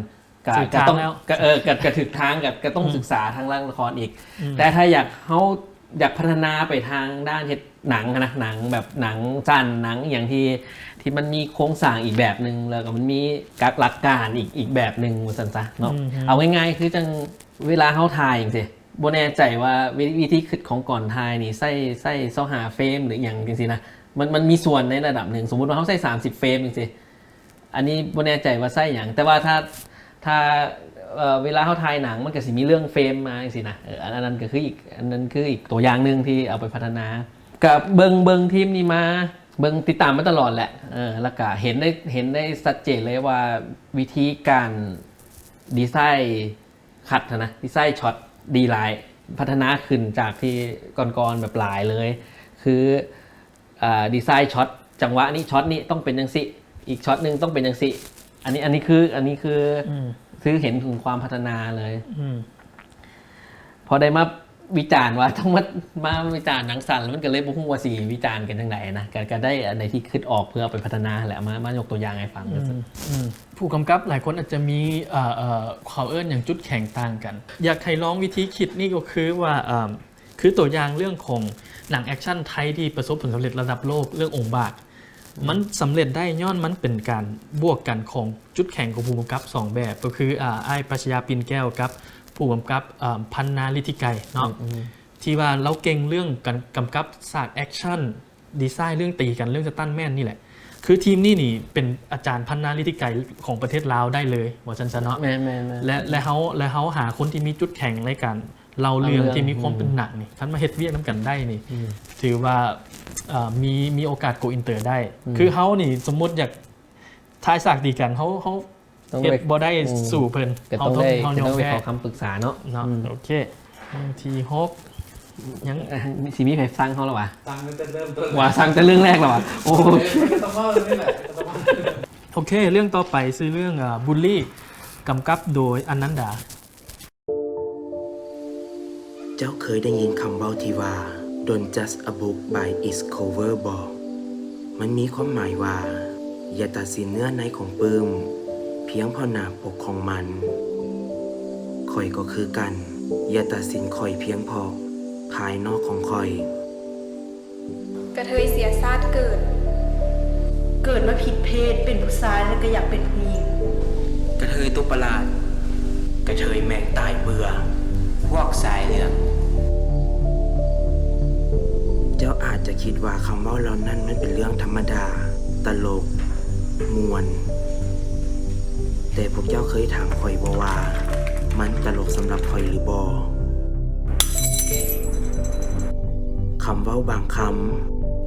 ກະ ກະຕ້ອງ ກະ ເອີ ກະ ກະຖືກທາງ ກະ ກະຕ້ອງ ອືມ ສຶກສາທາງດ້ານລະຄອນອີກ ອືມ ແຕ່ຖ້າຢາກ ເຮົາຢາກພັດທະນາໄປທາງດ້ານເຮັດໜັງຫັ້ນນະ ໜັງແບບໜັງສັ້ນ ໜັງອີ່ຫຍັງທີ່ ທີ່ມັນມີໂຄງສ້າງອີກແບບໜຶ່ງ ແລ້ວກໍມັນມີກະ ຫຼັກການອີກ ອີກແບບໜຶ່ງວ່າຊັ້ນຊະເນາະ ອືມ ເອົາງ່າຍໆ ຄືຈັ່ງເວລາເຮົາຖ່າຍຈັ່ງຊີ້ ບໍ່ແນ່ໃຈວ່າວິ ວິທີຄິດຂອງກ່ອນຖ່າຍນີ້ ໃຊ້ ໃຊ້ຊາວຫ້າເຟຣມ ຫຼືຫຍັງຈັ່ງຊີ້ນະ ມັນ ມັນມີສ່ວນໃນລະດັບໜຶ່ງ ສົມມຸດວ່າເຮົາໃຊ້ສາມສິບເຟຣມຈັ່ງຊີ້ ອັນນີ້ບໍ່ແນ່ໃຈວ່າໃຊ້ຫຍັງ ແຕ່ວ່າຖ້າ ຖ້າ ເອີ ເວລາເຮົາຖ່າຍໜັງ ມັນກໍຊິມີເລື່ອງເຟຣມມາຈັ່ງຊີ້ນະ ເອີ ອັນ ອັນນັ້ນກໍຄືອີກ ອັນນັ້ນຄືອີກຕົວຢ່າງໜຶ່ງທີ່ເອົາໄປພັດທະນາ ກໍເບິ່ງ ເບິ່ງທີມນີ້ມາ ເບິ່ງຕິດຕາມມາຕະຫຼອດແຫຼະ ເອີ ແລ້ວກໍເຫັນໄດ້ ເຫັນໄດ້ຊັດເຈນເລີຍວ່າວິທີການດີໄຊ ຄັດຫັ້ນນະ ດີໄຊຊັອດດີຫຼາຍ ພັດທະນາຂຶ້ນຈາກທີ່ກ່ອນໆ ແບບຫຼາຍເລີຍ ຄື ອ່າ ດີໄຊຊັອດ ຈັງຫວະນີ້ ຊັອດນີ້ຕ້ອງເປັນຈັ່ງຊີ້ ອີກຊັອດໜຶ່ງຕ້ອງເປັນຈັ່ງຊີ້ ອັນນີ້ ອັນນີ້ຄື ອັນນີ້ຄື ອືມ ຄືເຫັນເຖິງຄວາມພັດທະນາເລີຍ ອືມ ພໍໄດ້ມາວິຈານວ່າຕ້ອງມາ ມາວິຈານໜັງສັ້ນ ແລ້ວມັນກໍເລີຍບໍ່ຮູ້ວ່າຊິວິຈານກັນຈັ່ງໃດນະ ກໍ ກໍໄດ້ອັນໃດທີ່ຄິດອອກເພື່ອເອົາໄປພັດທະນາຫັ້ນແຫຼະ ມາ ມາຍົກຕົວຢ່າງໃຫ້ຟັງ ອືມ ອືມ ຜູ້ກຳກັບຫຼາຍຄົນອາດຈະມີ ເອີ ເອີ ເຂົາເອີ້ນຫຍັງ ຈຸດແຂງຕ່າງກັນ. ຢາກໃຫ້ລອງວິທີຄິດນີ້ກໍຄືວ່າ ເອີ ຄືຕົວຢ່າງເລື່ອງຂອງໜັງແອັກຊັນໄທທີ່ປະສົບຜົນສຳເລັດລະດັບໂລກ ເລື່ອງອົງບາກ ອືມ ມັນສຳເລັດໄດ້ຍ້ອນມັນເປັນການບວກກັນຂອງຈຸດແຂງຂອງຜູ້ກຳກັບສອງແບບ ກໍຄື ອາ ອ້າຍປາຊະຍາ ປິ່ນແກ້ວ ກັບຜູ້ກຳກັບ ເອີ ພັນນາ ລິດທິໄກ ເນາະ ອືມ ທີ່ວ່າລາວເກັ່ງເລື່ອງການກຳກັບສາກແອັກຊັນ ດີໄຊເລື່ອງຕີກັນ ເລື່ອງສະຕັນແມນນີ້ແຫຼະ ຄືທີມນີ້ນີ້ເປັນອາຈານພັນນາ ລິດທິໄກ ຂອງປະເທດລາວໄດ້ເລີຍ ວ່າຊັ້ນຊະເນາະ ແມ່ນໆໆ ແລະ ແລະເຮົາ ແລະເຮົາຫາຄົນທີ່ມີຈຸດແຂງໃນການເລົ່າເລື່ອງ ເລົ່າເລື່ອງ ທີ່ມີຄວາມເປັນ ອືມ ໜັງນີ້ ຄັນມາເຮັດວຽກນຳກັນໄດ້ນີ້ ອືມ ຖືວ່າ ເອີ ມີ ມີໂອກາດໂກອິນເຕີໄດ້ ອືມ ຄືເຮົານີ້ສົມມຸດຢາກຖ່າຍສາກຕີກັນ ເຮົາ ເຮົາ ຕ້ອງ ເຮັດບໍ່ໄດ້ ອືມ ສູ້ເພິ່ນ ກໍຕ້ອງໄດ້ ເຮົາ ເຮົາຍອມແພ້ ຕ້ອງໄດ້ຂໍຄຳປຶກສາເນາະ ເນາະ ອືມ ໂອເຄ ທີຫົກ ຍັງ ເອີ ຊິມີໃຜສັ່ງເຮົາແລ້ວຫວາ? ສັ່ງຕັ້ງແຕ່ເລີ່ມຕົ້ນ ວ່າສັ່ງແຕ່ເລື່ອງແລກແລ້ວຫວາ? ໂອເຄ ກໍຕ້ອງເວົ້າເລື່ອງນີ້ແຫຼະ ກໍຕ້ອງເວົ້າ ໂອເຄ ເລື່ອງຕໍ່ໄປຊື່ເລື່ອງ ເອີ ບູລລີ ກຳກັບໂດຍ ອະນັນດາ. ເຈົ້າເຄີຍໄດ້ຍິນຄຳເວົ້າທີ່ວ່າ Don't judge a book by its cover ບໍ່? ມັນມີຄວາມໝາຍວ່າ ຢ່າຕັດສິນເນື້ອໃນຂອງປຶ້ມ ພຽງເພາະໜ້າປົກຂອງມັນ. ຂ້ອຍກໍຄືກັນ, ຢ່າຕັດສິນຂ້ອຍພຽງເພາະພາຍນອກຂອງຂ້ອຍ. ກະເທີຍເສຍຊາດເກີດ ເກີດມາຜິດເພດ ເປັນຜູ້ຊາຍແລ້ວກໍຢາກເປັນຜູ້ຍິງ. ກະເທີຍຕົວປະຫຼາດ ກະເທີຍແມ່ງຕາຍເບື່ອ ພວກຊາຍເຫຼືອງ. ເຈົ້າອາດຈະຄິດວ່າຄຳເວົ້າເຫຼົ່ານັ້ນມັນເປັນເລື່ອງທຳມະດາ, ຕະຫຼົກ, ມ່ວນ, ແຕ່ພວກເຈົ້າເຄີຍຖາມຂ້ອຍບໍ່ວ່າ ມັນຕະຫຼົກສຳລັບຂ້ອຍຫຼືບໍ່? ຄຳເວົ້າບາງຄຳ,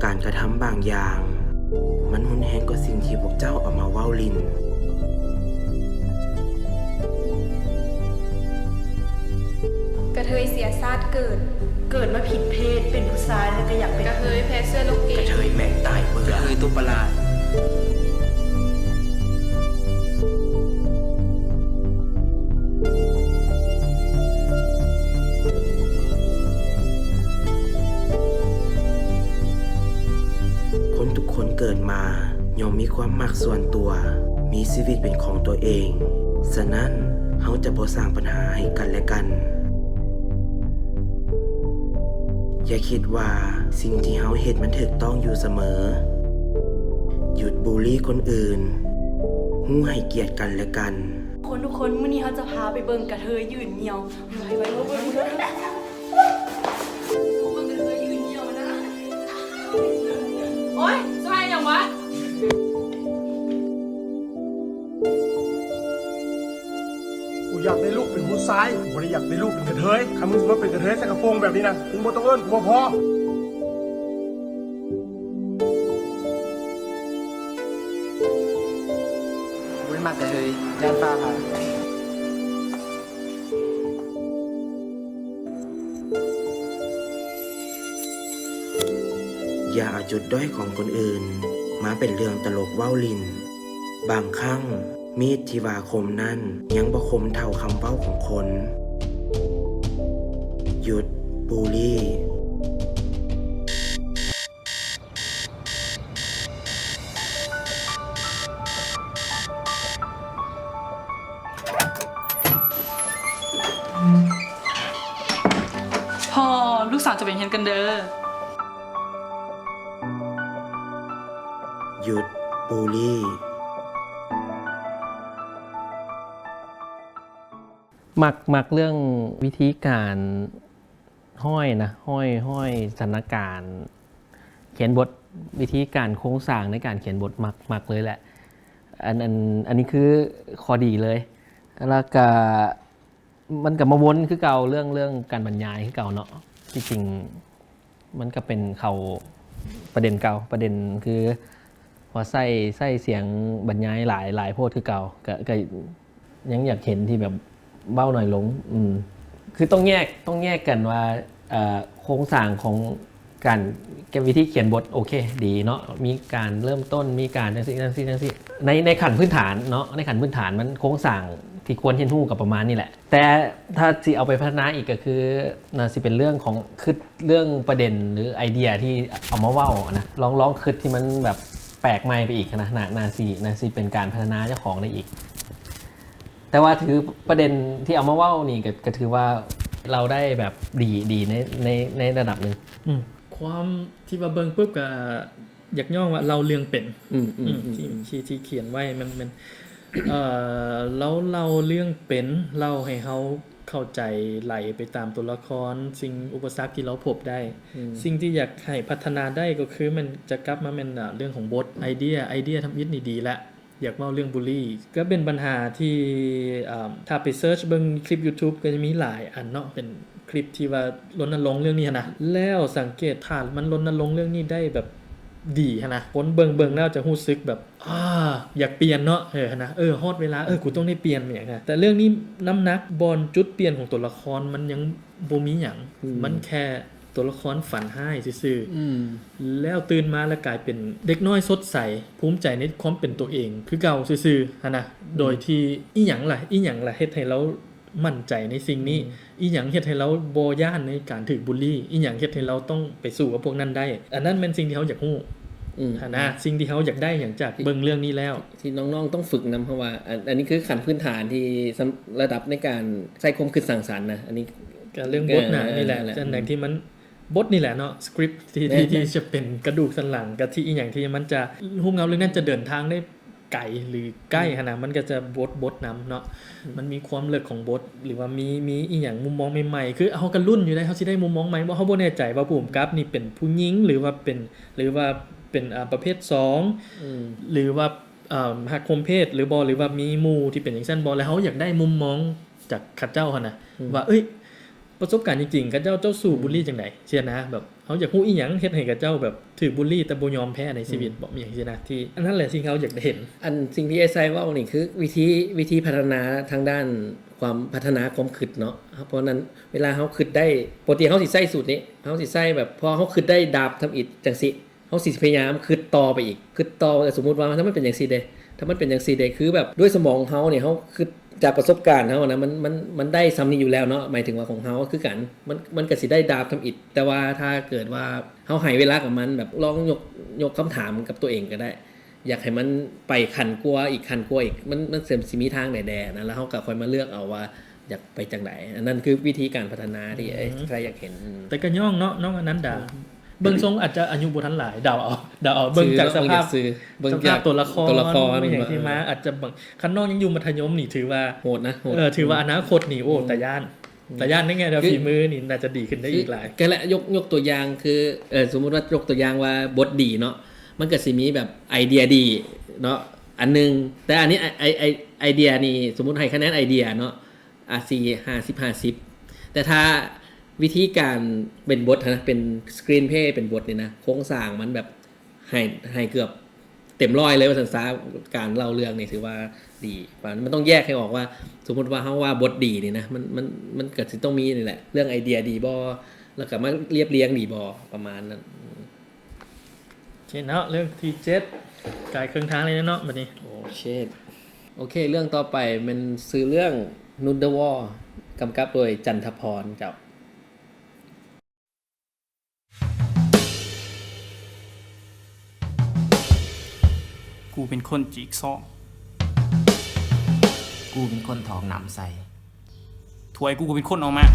ການກະທຳບາງຢ່າງ, ມັນຮຸນແຮງກວ່າສິ່ງທີ່ພວກເຈົ້າເອົາມາເວົ້າຫຼິ້ນ. ກະເທີຍເສຍຊາດເກີດ ເກີດມາຜິດເພດ ເປັນຜູ້ຊາຍແລ້ວກໍຢາກເປັນ ກະເທີຍແຜ່ເຊື້ອໂລກເກດ ກະເທີຍແມ່ງຕາຍເບື່ອ ກະເທີຍຕົວປະຫຼາດ. ຄົນທຸກຄົນເກີດມາ ຍ່ອມມີຄວາມມັກສ່ວນຕົວ, ມີຊີວິດເປັນຂອງຕົວເອງ. ສະນັ້ນ, ເຮົາຈະບໍ່ສ້າງບັນຫາໃຫ້ກັນແລະກັນ. ຢ່າຄິດວ່າສິ່ງທີ່ເຮົາເຮັດມັນຖືກຕ້ອງຢູ່ສະເໝີ. ຢຸດບູລີຄົນອື່ນ. ຮູ້ໃຫ້ກຽດກັນແລະກັນ. ຄົນທຸກຄົນ, ມື້ນີ້ເຮົາຈະພາໄປເບິ່ງກະເທີຍຢືນຍ່ຽວ. ໄປໆ ເບິ່ງ ເບິ່ງກະເທີຍຢືນຍ່ຽວນະ. ໂອ້ຍ ສະຫາຍຫຍັງວະ? ກູຢາກໄດ້ລູກເປັນຜູ້ຊາຍ, ບໍ່ໄດ້ຢາກໄດ້ລູກເປັນກະເທີຍ. ຄັນມຶງຊິມາເປັນກະເທີຍໃສ່ກະໂປງແບບນີ້ນະ, ມຶງບໍ່ຕ້ອງເອີ້ນກູບໍ່ພໍ. ບໍ່ໄດ້ມັກກະເທີຍ, ຢ້ານຟ້າຜ່າ. ຢ່າເອົາຈຸດດ້ອຍຂອງຄົນອື່ນມາເປັນເລື່ອງຕະຫຼົກເວົ້າຫຼິ້ນ. ບາງຄັ້ງ, ມີດທີ່ວ່າຄົມນັ້ນຍັງບໍ່ຄົມເທົ່າຄຳເວົ້າຂອງຄົນ. ຢຸດບູລີ. ພໍ່, ລູກສາວຈະໄປໂຮງຮຽນກັນເດີ້. ຢຸດບູລີ. ມັກ, ມັກເລື່ອງວິທີການຮ້ອຍນະ, ຮ້ອຍ, ຮ້ອຍສະຖານະການຂຽນບົດ, ວິທີການໂຄງສ້າງໃນການຂຽນບົດ, ມັກ, ມັກເລີຍແຫຼະ. ອັນ, ອັນ, ອັນນີ້ຄືຂໍ້ດີເລີຍ. ແລ້ວກະ ມັນກໍມາວົນຄືເກົ່າ ເລື່ອງ, ເລື່ອງການບັນຍາຍຄືເກົ່າເນາະ. ທີ່ຈິງມັນກໍເປັນເຂົ້າປະເດັນເກົ່າ, ປະເດັນຄືວ່າໃຊ້, ໃຊ້ສຽງບັນຍາຍຫຼາຍ, ຫຼາຍໂພດຄືເກົ່າ. ກໍ, ກໍຍັງຢາກເຫັນທີ່ແບບເວົ້າໜ້ອຍລົງ. ອືມ. ຄືຕ້ອງແຍກ ຕ້ອງແຍກກັນວ່າ ເອີ ໂຄງສ້າງຂອງການ ການວິທີຂຽນບົດ ໂອເຄ ດີເນາະ ມີການເລີ່ມຕົ້ນ ມີການຈັ່ງຊີ້ ຈັ່ງຊີ້ ຈັ່ງຊີ້ ໃນ ໃນຂັ້ນພື້ນຖານເນາະ ໃນຂັ້ນພື້ນຖານມັນ ໂຄງສ້າງທີ່ຄວນຮຽນຮູ້ກໍປະມານນີ້ແຫຼະ ແຕ່ຖ້າຊິເອົາໄປພັດທະນາອີກກໍຄື ໜ້າຊິເປັນເລື່ອງຂອງ ຄິດເລື່ອງປະເດັນ ຫຼື ໄອເດຍທີ່ເອົາມາເວົ້ານະ ລອງ ລອງຄິດທີ່ມັນແບບແປກໃໝ່ໄປອີກນະ ໜ້າ ໜ້າຊິ ໜ້າຊິເປັນການພັດທະນາເຈົ້າຂອງໄດ້ອີກ. ແຕ່ວ່າຖືປະເດັນທີ່ເອົາມາເວົ້ານີ້ ກໍ ກໍຖືວ່າເລົ່າໄດ້ແບບດີ ດີໃນ ໃນ ໃນລະດັບໜຶ່ງ. ອືມ ຄວາມທີ່ວ່າເບິ່ງປຶບ ກໍຢາກຍ້ອງວ່າເລົ່າເລື່ອງເປັນ ອືມ ອືມ ອືມ ທີ່ ທີ່ ທີ່ຂຽນໄວ້ ແມ່ນ ແມ່ນ ເອີ ລາວເລົ່າເລື່ອງເປັນ ເລົ່າໃຫ້ເຮົາເຂົ້າໃຈ ໄຫຼໄປຕາມຕົວລະຄອນ ສິ່ງ ອຸປະສັກທີ່ລາວພົບໄດ້ ອືມ ສິ່ງທີ່ຢາກໃຫ້ພັດທະນາໄດ້ກໍຄື ແມ່ນຈະກັບມາແມ່ນ ເລື່ອງຂອງບົດ ໄອເດຍ ໄອເດຍທຳອິດນີ້ດີລະ ຢາກເວົ້າເລື່ອງບູລີ ກໍເປັນບັນຫາທີ່ ເອີ ຖ້າໄປເສີດເບິ່ງຄລິບຢູທູບ ກໍຈະມີຫຼາຍອັນເນາະ ເປັນຄລິບທີ່ວ່າລົນນະລົງເລື່ອງນີ້ຫັ້ນນະ ແລ້ວສັງເກດ ຖ້າມັນລົນນະລົງເລື່ອງນີ້ໄດ້ແບບດີຫັ້ນນະ ຄົນເບິ່ງ ເບິ່ງແລ້ວຈະຮູ້ສຶກແບບ ອາ ຢາກປ່ຽນເນາະ ເອີ ຫັ້ນນະ ເອີ ຮອດເວລາ ເອີ ກູຕ້ອງໄດ້ປ່ຽນ ແມ່ນຫຍັງນະ ແຕ່ເລື່ອງນີ້ ນ້ຳໜັກບ່ອນຈຸດປ່ຽນຂອງຕົວລະຄອນມັນຍັງບໍ່ມີຫຍັງ ອືມ ມັນແຄ່ຕົວລະຄອນຝັນຮ້າຍຊື່ໆ ອືມ ແລ້ວຕື່ນມາແລ້ວກາຍເປັນເດັກນ້ອຍສົດໃສ ພູມໃຈໃນຄວາມເປັນຕົວເອງຄືເກົ່າຊື່ໆ ຫັ້ນນະ ອືມ ໂດຍທີ່ ອີຫຍັງລະ ອີຫຍັງລະເຮັດໃຫ້ລາວ ໝັ້ນໃຈໃນສິ່ງນີ້ ອືມ ອີຫຍັງເຮັດໃຫ້ລາວບໍ່ຢ້ານໃນການຖືກບູລີ ອີຫຍັງເຮັດໃຫ້ລາວຕ້ອງໄປສູ້ກັບພວກນັ້ນໄດ້ ອັນນັ້ນແມ່ນສິ່ງທີ່ເຮົາຢາກຮູ້ ອືມ ຫັ້ນນະ ອືມ ສິ່ງທີ່ເຮົາຢາກໄດ້ຫຍັງຈາກເບິ່ງເລື່ອງນີ້ແລ້ວ ທີ່ນ້ອງໆຕ້ອງຝຶກນຳ ເພາະວ່າ ອັນ ອັນນີ້ຄືຂັ້ນພື້ນຖານທີ່ ສຳ ລະດັບໃນການໃຊ້ຄວາມຄິດສ້າງສັນນະ ອັນນີ້ ການເລື່ອງບົດນະ ເອີ ນີ້ແຫຼະ ນັ້ນແຫຼະ ອັນໃດທີ່ມັນ ບົດນີ້ແຫຼະເນາະ ສະຄຣິບ ທີ່ ແມ່ນ ທີ່ ທີ່ຈະເປັນກະດູກສັນຫຼັງ ກະທີ່ອີ່ຫຍັງທີ່ມັນຈະ ຮູບເງົາເລື່ອງນັ້ນຈະເດີນທາງໄດ້ໄກ ຫຼື ໃກ້ ອືມ ຫັ້ນນະ ມັນກໍຈະບົດ ບົດນຳເນາະ ອືມ ມັນມີຄວາມເລິກຂອງບົດ ຫຼືວ່າມີ ມີອີ່ຫຍັງມຸມມອງໃໝ່ໆ ຄືເຮົາກໍລຸ້ນຢູ່ເດ້ ເຮົາຊິໄດ້ມຸມມອງໃໝ່ບໍ່ ເຮົາບໍ່ແນ່ໃຈວ່າຜູ້ກຳກັບນີ້ເປັນຜູ້ຍິງ ຫຼືວ່າເປັນ ຫຼືວ່າເປັນ ອ່າ ປະເພດສອງ ອືມ ຫຼືວ່າ ອ່າ ຮັກຮ່ວມເພດ ຫຼືບໍ່ ຫຼືວ່າມີໝູ່ທີ່ເປັນຈັ່ງຊັ້ນບໍ່ ແລ້ວເຮົາຢາກໄດ້ມຸມມອງຈາກເຂົາເຈົ້າຫັ້ນນະ ອືມ ວ່າ ເອີຍ ປະສົບການຈິງໆ ເຂົາເຈົ້າ ເຈົ້າສູ້ ອືມ ບູລີຈັ່ງໃດ ຊີ້ນະ ແບບເຮົາຢາກຮູ້ອີ່ຫຍັງເຮັດໃຫ້ເຂົາເຈົ້າແບບຖືກບູລີແຕ່ບໍ່ຍອມແພ້ໃນຊີວິດ ອືມ ບອກອີ່ຫຍັງຊີ້ນະ ທີ່ ອັນນັ້ນແຫຼະສິ່ງທີ່ເຮົາຢາກໄດ້ເຫັນ ອັນສິ່ງທີ່ອ້າຍໄຊເວົ້ານີ້ຄືວິທີ ວິທີພັດທະນາທາງດ້ານຄວາມ ພັດທະນາຄວາມຄິດເນາະ ເພາະນັ້ນເວລາເຮົາຄິດໄດ້ ປົກກະຕິເຮົາຊິໃຊ້ສູດນີ້ ເຮົາຊິໃຊ້ແບບ ພໍເຮົາຄິດໄດ້ດາບທຳອິດຈັ່ງຊີ້ ເຮົາຊິພະຍາຍາມຄິດຕໍ່ໄປອີກ ຄິດຕໍ່ ສົມມຸດວ່າຖ້າມັນເປັນຈັ່ງຊີ້ເດ ຖ້າມັນເປັນຈັ່ງຊີ້ເດ ຄືແບບດ້ວຍສະໝອງເຮົານີ້ ເຮົາຄິດຈາກປະສົບການເຮົານະ ມັນ ມັນ ມັນໄດ້ສ່ຳນີ້ຢູ່ແລ້ວເນາະ ໝາຍເຖິງວ່າຂອງເຮົາຄືກັນ ມັນ ມັນກໍຊິໄດ້ດາບທຳອິດ ແຕ່ວ່າຖ້າເກີດວ່າເຮົາໃຫ້ເວລາກັບມັນ ແບບລອງຍົກ ຍົກຄຳຖາມກັບຕົວເອງກໍໄດ້ ຢາກໃຫ້ມັນໄປຂັ້ນກວ່າອີກ ຂັ້ນກວ່າອີກ ມັນ ມັນຊິມີທາງໃດແດ່ນະ ແລ້ວເຮົາກໍຄ່ອຍມາເລືອກເອົາວ່າ ຢາກໄປຈັ່ງໃດ ອັນນັ້ນຄືວິທີການພັດທະນາທີ່ ອືມ ອ້າຍຢາກເຫັນ ອືມ ແຕ່ກໍຍ້ອນເນາະ ນ້ອງອະນັນດາ ອືມ ເບິ່ງຊົງອາດຈະອາຍຸບໍ່ທັນຫຼາຍ ເດົາເອົາ ເດົາເອົາ ເບິ່ງຈາກສະພາບ ເບິ່ງຈາກໂຕລະຄອນ ໂຕລະຄອນ ອີ່ຫຍັງທີ່ມາ ອາດຈະບາງ ຄັນນ້ອງຍັງຢູ່ມັດທະຍົມນີ້ຖືວ່າໂຫດນະ ໂຫດ ເອີ ຖືວ່າອະນາຄົດນີ້ ໂອ້ ອືມ ຕາຢ້ານ ອືມ ຕາຢ້ານໃນແງ່ດຽວ ຄື ຝີມືນີ້ໜ້າຈະດີຂຶ້ນໄດ້ອີກຫຼາຍ ກໍລະ ຍົກ ຍົກຕົວຢ່າງຄື ເອີ ສົມມຸດວ່າຍົກຕົວຢ່າງວ່າບົດດີເນາະ ມັນກໍຊິມີແບບໄອເດຍດີເນາະ ອັນໜຶ່ງ ແຕ່ອັນນີ້ໄອ ໄອ ໄອ ໄອເດຍນີ້ ສົມມຸດໃຫ້ຄະແນນໄອເດຍເນາະ ອາດຊິຫ້າສິບ ຫ້າສິບ ແຕ່ຖ້າວິທີການເປັນບົດຫັ້ນນະ ເປັນ screenplay ເປັນບົດນີ້ນະ ໂຄງສ້າງມັນແບບໃຫ້ ໃຫ້ເກືອບເຕັມຮ້ອຍເລີຍວ່າຊັ້ນຊະ ການເລົ່າເລື່ອງນີ້ຖືວ່າດີ ມັນຕ້ອງແຍກໃຫ້ອອກວ່າ ສົມມຸດວ່າເຮົາວ່າບົດດີນີ້ນະ ມັນ ມັນ ມັນກໍຊິຕ້ອງມີນີ້ແຫຼະ ເລື່ອງໄອເດຍດີບໍ່ ແລ້ວກໍມາລຽບລຽງດີບໍ່ ປະມານນັ້ນ. ໂອເຄເນາະ ເລື່ອງທີເຈັດ ກາຍເຄິ່ງທາງເລີຍເນາະບັດນີ້. ໂອເຄ ໂອເຄ ເລື່ອງຕໍ່ໄປແມ່ນຊື່ເລື່ອງ Noodle War ກຳກັບໂດຍ ຈັນທະພອນ ເຈົ້າ. ກູເປັນຄົນຈີກຊອງ. ກູເປັນຄົນຖອກນ້ຳໃສ່. ຖ້ວຍກູກໍເປັນຄົນເອົາມາ.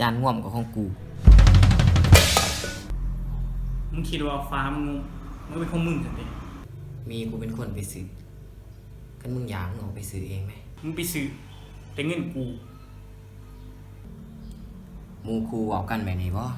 ຈານງວມກໍຂອງກູ. ມຶງຄິດວ່າຟ້າມັນງຸ້ມ ມັນເປັນຂອງມຶງຊັ້ນຕິ? ມີກູເປັນຄົນໄປຊື້. ຄັນມຶງຢາກ ມຶງອອກໄປຊື້ເອງແມ. ມຶງໄປຊື້ ແຕ່ເງິນກູ. ໝູ່ຄູ່ເວົ້າກັນແບບນີ້ບໍ່?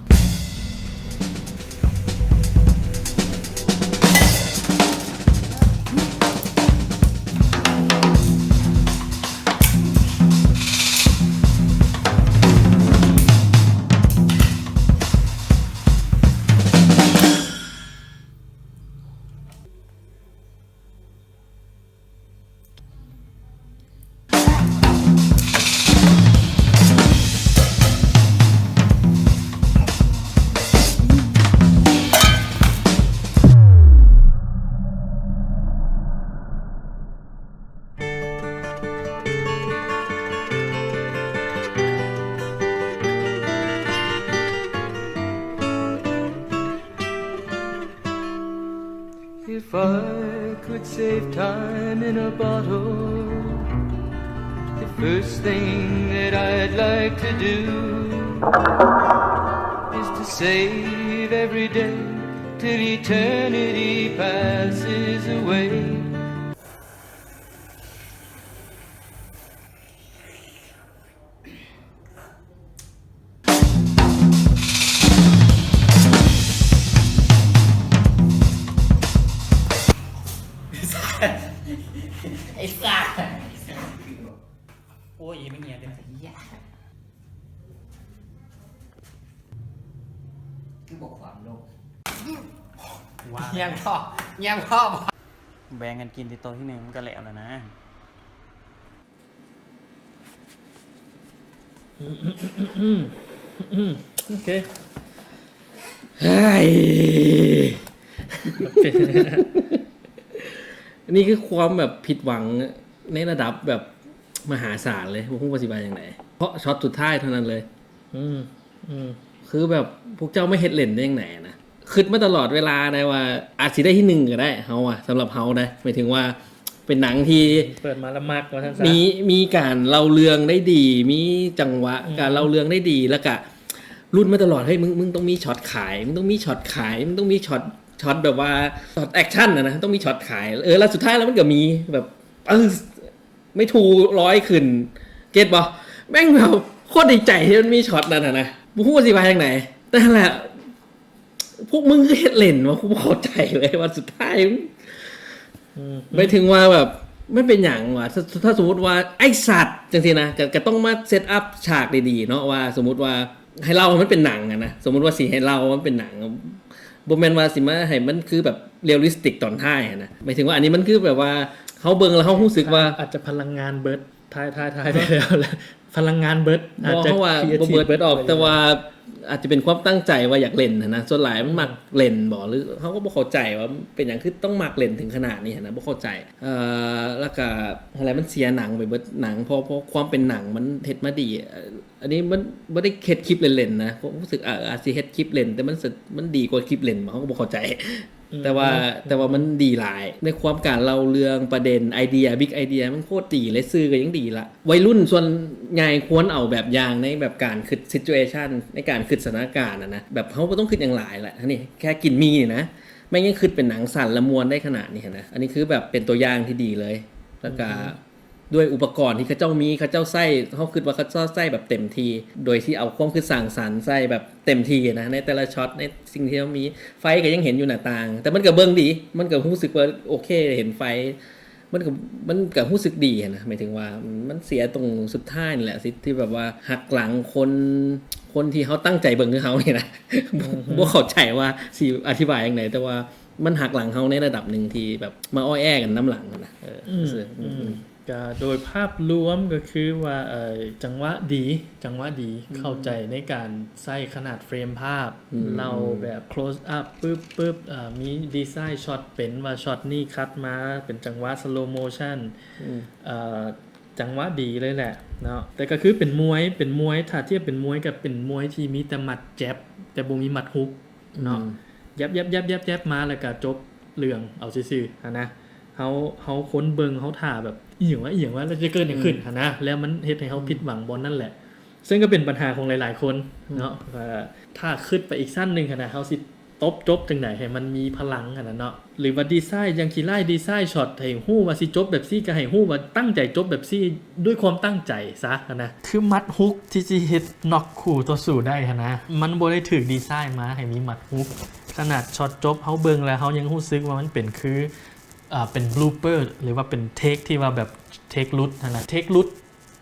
Save time in a bottle. The first thing that I'd like to do is to save every day till eternity passes away. ໄອ້ສັດ ໂອ້ຍ ອີ່ມັນເຫຍເດ້ ຄືບໍ່ຂວາມລົງ ວ່າ ຍັງພໍ ຍັງພໍ ແບ່ງກັນກິນທີ່ໂຕະທີໜຶ່ງ ມັນກໍແລ້ວແລ້ວນະ. ໂອເຄ ເຮີ້ຍ ນີ້ຄືຄວາມແບບຜິດຫວັງໃນລະດັບແບບມະຫາສານເລີຍ ບໍ່ຮູ້ວ່າຊິວ່າຈັ່ງໃດ ເພາະຊັອດສຸດທ້າຍເທົ່ານັ້ນເລີຍ. ອືມ ອືມ ຄືແບບພວກເຈົ້າມາເຮັດເລ່ນໄດ້ຈັ່ງໃດນະ? ຄິດມາຕະຫຼອດເວລາໄດ້ວ່າອາດຊິໄດ້ທີໜຶ່ງກໍໄດ້ ເຮົາອະ ສຳລັບເຮົານະ ໝາຍເຖິງວ່າເປັນໜັງທີ່ເປີດມາລະມັກວ່າຊັ້ນຊະ ມີ ມີການເລົ່າເລື່ອງໄດ້ດີ ມີຈັງຫວະ ອືມ ການເລົ່າເລື່ອງໄດ້ດີ ແລ້ວກະລຸ້ນມາຕະຫຼອດ ເຮີ້ຍ ມຶງ ມຶງຕ້ອງມີຊັອດຂາຍ ມຶງຕ້ອງມີຊັອດຂາຍ ມຶງຕ້ອງມີຊັອດ ຊັອດແບບວ່າຊັອດແອັກຊັນນະນະ ຕ້ອງມີຊັອດຂາຍ ເອີ ແລ້ວສຸດທ້າຍແລ້ວມັນກໍມີແບບ ເອີ ໄມ່ຖືກລອຍຂຶ້ນ ເກັດບໍ່? ແມ່ງແບບໂຄດດີໃຈທີ່ມັນມີຊັອດນັ້ນນະ ບໍ່ຮູ້ວ່າຊິວ່າຈັ່ງໃດ ແຕ່ຫັ້ນແຫຼະ ພວກມຶງຄືເຮັດເລ່ນວະ ກູບໍ່ເຂົ້າໃຈເລີຍວ່າສຸດທ້າຍ ອືມ ໝາຍເຖິງວ່າແບບມັນເປັນຫຍັງວະ ຖ້າ ຖ້າສົມມຸດວ່າໄອ້ສັດຈັ່ງຊີ້ນະ ກໍ ກໍຕ້ອງມາເຊັດອັບສະຖານທີ່ດີໆເນາະ ວ່າສົມມຸດວ່າໃຫ້ເລົ່າໃຫ້ມັນເປັນໜັງຫັ້ນນະ ສົມມຸດວ່າຊິໃຫ້ເລົ່າມັນເປັນໜັງ ບໍ່ແມ່ນວ່າຊິມາໃຫ້ມັນຄືແບບເຣຍລລິສຕິກຕອນທ້າຍຫັ້ນນະ ໝາຍເຖິງວ່າອັນນີ້ມັນຄືແບບວ່າເຮົາເບິ່ງແລ້ວເຮົາຮູ້ສຶກວ່າ ອາດຈະພະລັງງານເບິດ ຖ່າຍ ຖ່າຍ ຖ່າຍໄປແລ້ວ ພະລັງງານເບິດ ອາດຈະ ເພາະວ່າບໍ່ເບິດອອກ ແຕ່ວ່າອາດຈະເປັນຄວາມຕັ້ງໃຈວ່າຢາກເລ່ນຫັ້ນນະ ສ່ວນຫຼາຍມັນມັກເລ່ນບໍ ຫຼືເຮົາກໍບໍ່ເຂົ້າໃຈວ່າເປັນຫຍັງຄືຕ້ອງມັກເລ່ນເຖິງຂະໜາດນີ້ຫັ້ນນະ ບໍ່ເຂົ້າໃຈ ເອີ ແລ້ວກະຫັ້ນແຫຼະ ມັນເສຍໜັງໄປເບິດ ໜັງ ເພາະ ເພາະຄວາມເປັນໜັງມັນເຮັດມາດີ ອັນນີ້ມັນບໍ່ໄດ້ເຮັດຄລິບເລ່ນໆນະ ຮູ້ສຶກ ອາ ອາດຊິເຮັດຄລິບເລ່ນ ແຕ່ມັນ ມັນດີກວ່າຄລິບເລ່ນ ເຮົາກໍບໍ່ເຂົ້າໃຈ ອືມ ແຕ່ວ່າ ອືມ ແຕ່ວ່າມັນດີຫຼາຍ ໃນຄວາມການເລົ່າເລື່ອງ ປະເດັນ ໄອເດຍ ບິກໄອເດຍ ມັນໂຄດດີເລີຍ ສື່ກໍຍັງດີລະ ໄວລຸ້ນສ່ວນໃຫຍ່ຄວນເອົາແບບຢ່າງໃນແບບການຄິດ ຊິດຈຸເອຊັນ ໃນການຄິດສະຖານະການຫັ້ນນະ ແບບເຮົາບໍ່ຕ້ອງຄິດຫຍັງຫຼາຍລະ ອັນນີ້ແຄ່ກິນໝີ່ນີ້ນະ ແມ່ງຍັງຄິດເປັນໜັງສັ້ນ ແລະ ມ່ວນໄດ້ຂະໜາດນີ້ຫັ້ນນະ ອັນນີ້ຄືແບບເປັນຕົວຢ່າງທີ່ດີເລີຍ ແລ້ວກະ ອືມ ດ້ວຍອຸປະກອນທີ່ເຂົາເຈົ້າມີ ເຂົາເຈົ້າໃຊ້ ເຮົາຄິດວ່າເຂົາເຈົ້າໃຊ້ແບບເຕັມທີ່ ໂດຍທີ່ເອົາຄວາມຄິດສ້າງສັນໃສ່ແບບເຕັມທີ່ນະ ໃນແຕ່ລະຊັອດ ໃນສິ່ງທີ່ເຮົາມີ ໄຟກໍຍັງເຫັນຢູ່ໜ້າຕ່າງ ແຕ່ມັນກໍເບິ່ງດີ ມັນກໍຮູ້ສຶກວ່າໂອເຄ ເຫັນໄຟ ມັນກໍ ມັນກໍຮູ້ສຶກດີຫັ້ນນະ ໝາຍເຖິງວ່າມັນເສຍຕົງສຸດທ້າຍນີ້ແຫຼະ ທີ່ແບບວ່າຫັກຫຼັງຄົນ ຄົນທີ່ເຮົາຕັ້ງໃຈເບິ່ງຄືເຮົານີ້ນະ ອືມ ບໍ່ເຂົ້າໃຈວ່າຊິອະທິບາຍຈັ່ງໃດ ແຕ່ວ່າ ມັນຫັກຫຼັງເຮົາໃນລະດັບໜຶ່ງທີ່ແບບມາອ້ອແອກັນນຳຫຼັງຫັ້ນນະ ເອີ ອືມ ຊື່ໆ ອືມ ອືມ ກະໂດຍພາບລວມກໍຄືວ່າ ເອີ ຈັງຫວະດີ ຈັງຫວະດີ ອືມ ເຂົ້າໃຈໃນການໃຊ້ຂະໜາດເຟຣມພາບ ອືມ ເລົ່າແບບ close up ປຶບໆ ເອີ ມີດີໄຊຊັອດເປັນວ່າຊັອດນີ້ຄັດມາເປັນຈັງຫວະ slow motion ອືມ ເອີ ຈັງຫວະດີເລີຍແຫຼະເນາະ ແຕ່ກໍຄືເປັນມວຍ ເປັນມວຍ ຖ້າທຽບເປັນມວຍກໍເປັນມວຍທີ່ມີແຕ່ໝັດແຈັບ ແຕ່ບໍ່ມີໝັດຮຸກ ເນາະ ອືມ ແຢບໆໆໆມາ ແລ້ວກະຈົບເລື່ອງເອົາຊື່ໆຫັ້ນນະ ເຮົາ ເຮົາຄົນເບິ່ງ ເຮົາຖ້າແບບ ອີ່ຫຍັງວະ ອີ່ຫຍັງວະ ແລ້ວຈະເກີດຫຍັງຂຶ້ນ ອືມ ຫັ້ນນະ ແລ້ວມັນເຮັດໃຫ້ເຮົາ ອືມ ຜິດຫວັງບ່ອນນັ້ນແຫຼະ ເຊິ່ງກໍເປັນບັນຫາຂອງຫຼາຍໆຄົນ ອືມ ເນາະ ວ່າຖ້າຄິດໄປອີກຊັ້ນໜຶ່ງຫັ້ນນະ ເຮົາຊິຕົບຈົບຈັ່ງໃດໃຫ້ມັນມີພະລັງຫັ້ນນະເນາະ ຫຼືວ່າດີໄຊ ຢ່າງຂີ້ລ້າຍດີໄຊຊັອດ ໃຫ້ຮູ້ວ່າຊິຈົບແບບຊີ້ ກໍໃຫ້ຮູ້ວ່າຕັ້ງໃຈຈົບແບບຊີ້ ດ້ວຍຄວາມຕັ້ງໃຈຊະຫັ້ນນະ ຄືໝັດຮຸກທີ່ຊິເຮັດນັອກຄູ່ຕໍ່ສູ້ໄດ້ຫັ້ນນະ ມັນບໍ່ໄດ້ຖືກດີໄຊມາໃຫ້ມີໝັດຮຸກ ຂະໜາດຊັອດຈົບເຮົາເບິ່ງແລ້ວ ເຮົາຍັງຮູ້ສຶກວ່າມັນເປັນຄື ເປັນບລູເປີ ຫຼືວ່າເປັນເທກທີ່ວ່າແບບເທກຫຼຸດຫັ້ນນະ ເທກຫຼຸດ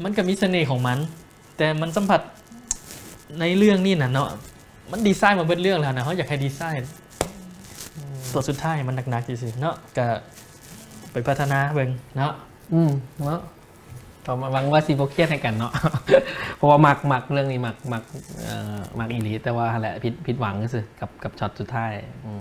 ມັນກໍມີສະເໜ່ຂອງມັນ ແຕ່ມັນສຳຜັດ ໃນເລື່ອງນີ້ນະເນາະ ມັນດີໄຊມາເບິດເລື່ອງແລ້ວນະ ເຮົາຢາກໃຫ້ດີໄຊ ອືມ ຕົວສຸດທ້າຍໃຫ້ມັນໜັກໆ ຈັ່ງຊີ້ເນາະ ກະໄປພັດທະນາເບິ່ງເນາະ ອືມ ເນາະ ກໍຫວັງວ່າຊິບໍ່ຄຽດໃຫ້ກັນເນາະ ເພາະວ່າມັກ ມັກເລື່ອງນີ້ ມັກ ມັກ ເອີ ມັກອີ່ຫຼີ ແຕ່ວ່າຫັ້ນແຫຼະ ຜິດ ຜິດຫວັງຊື່ໆ ກັບ ກັບຊັອດສຸດທ້າຍ ອືມ.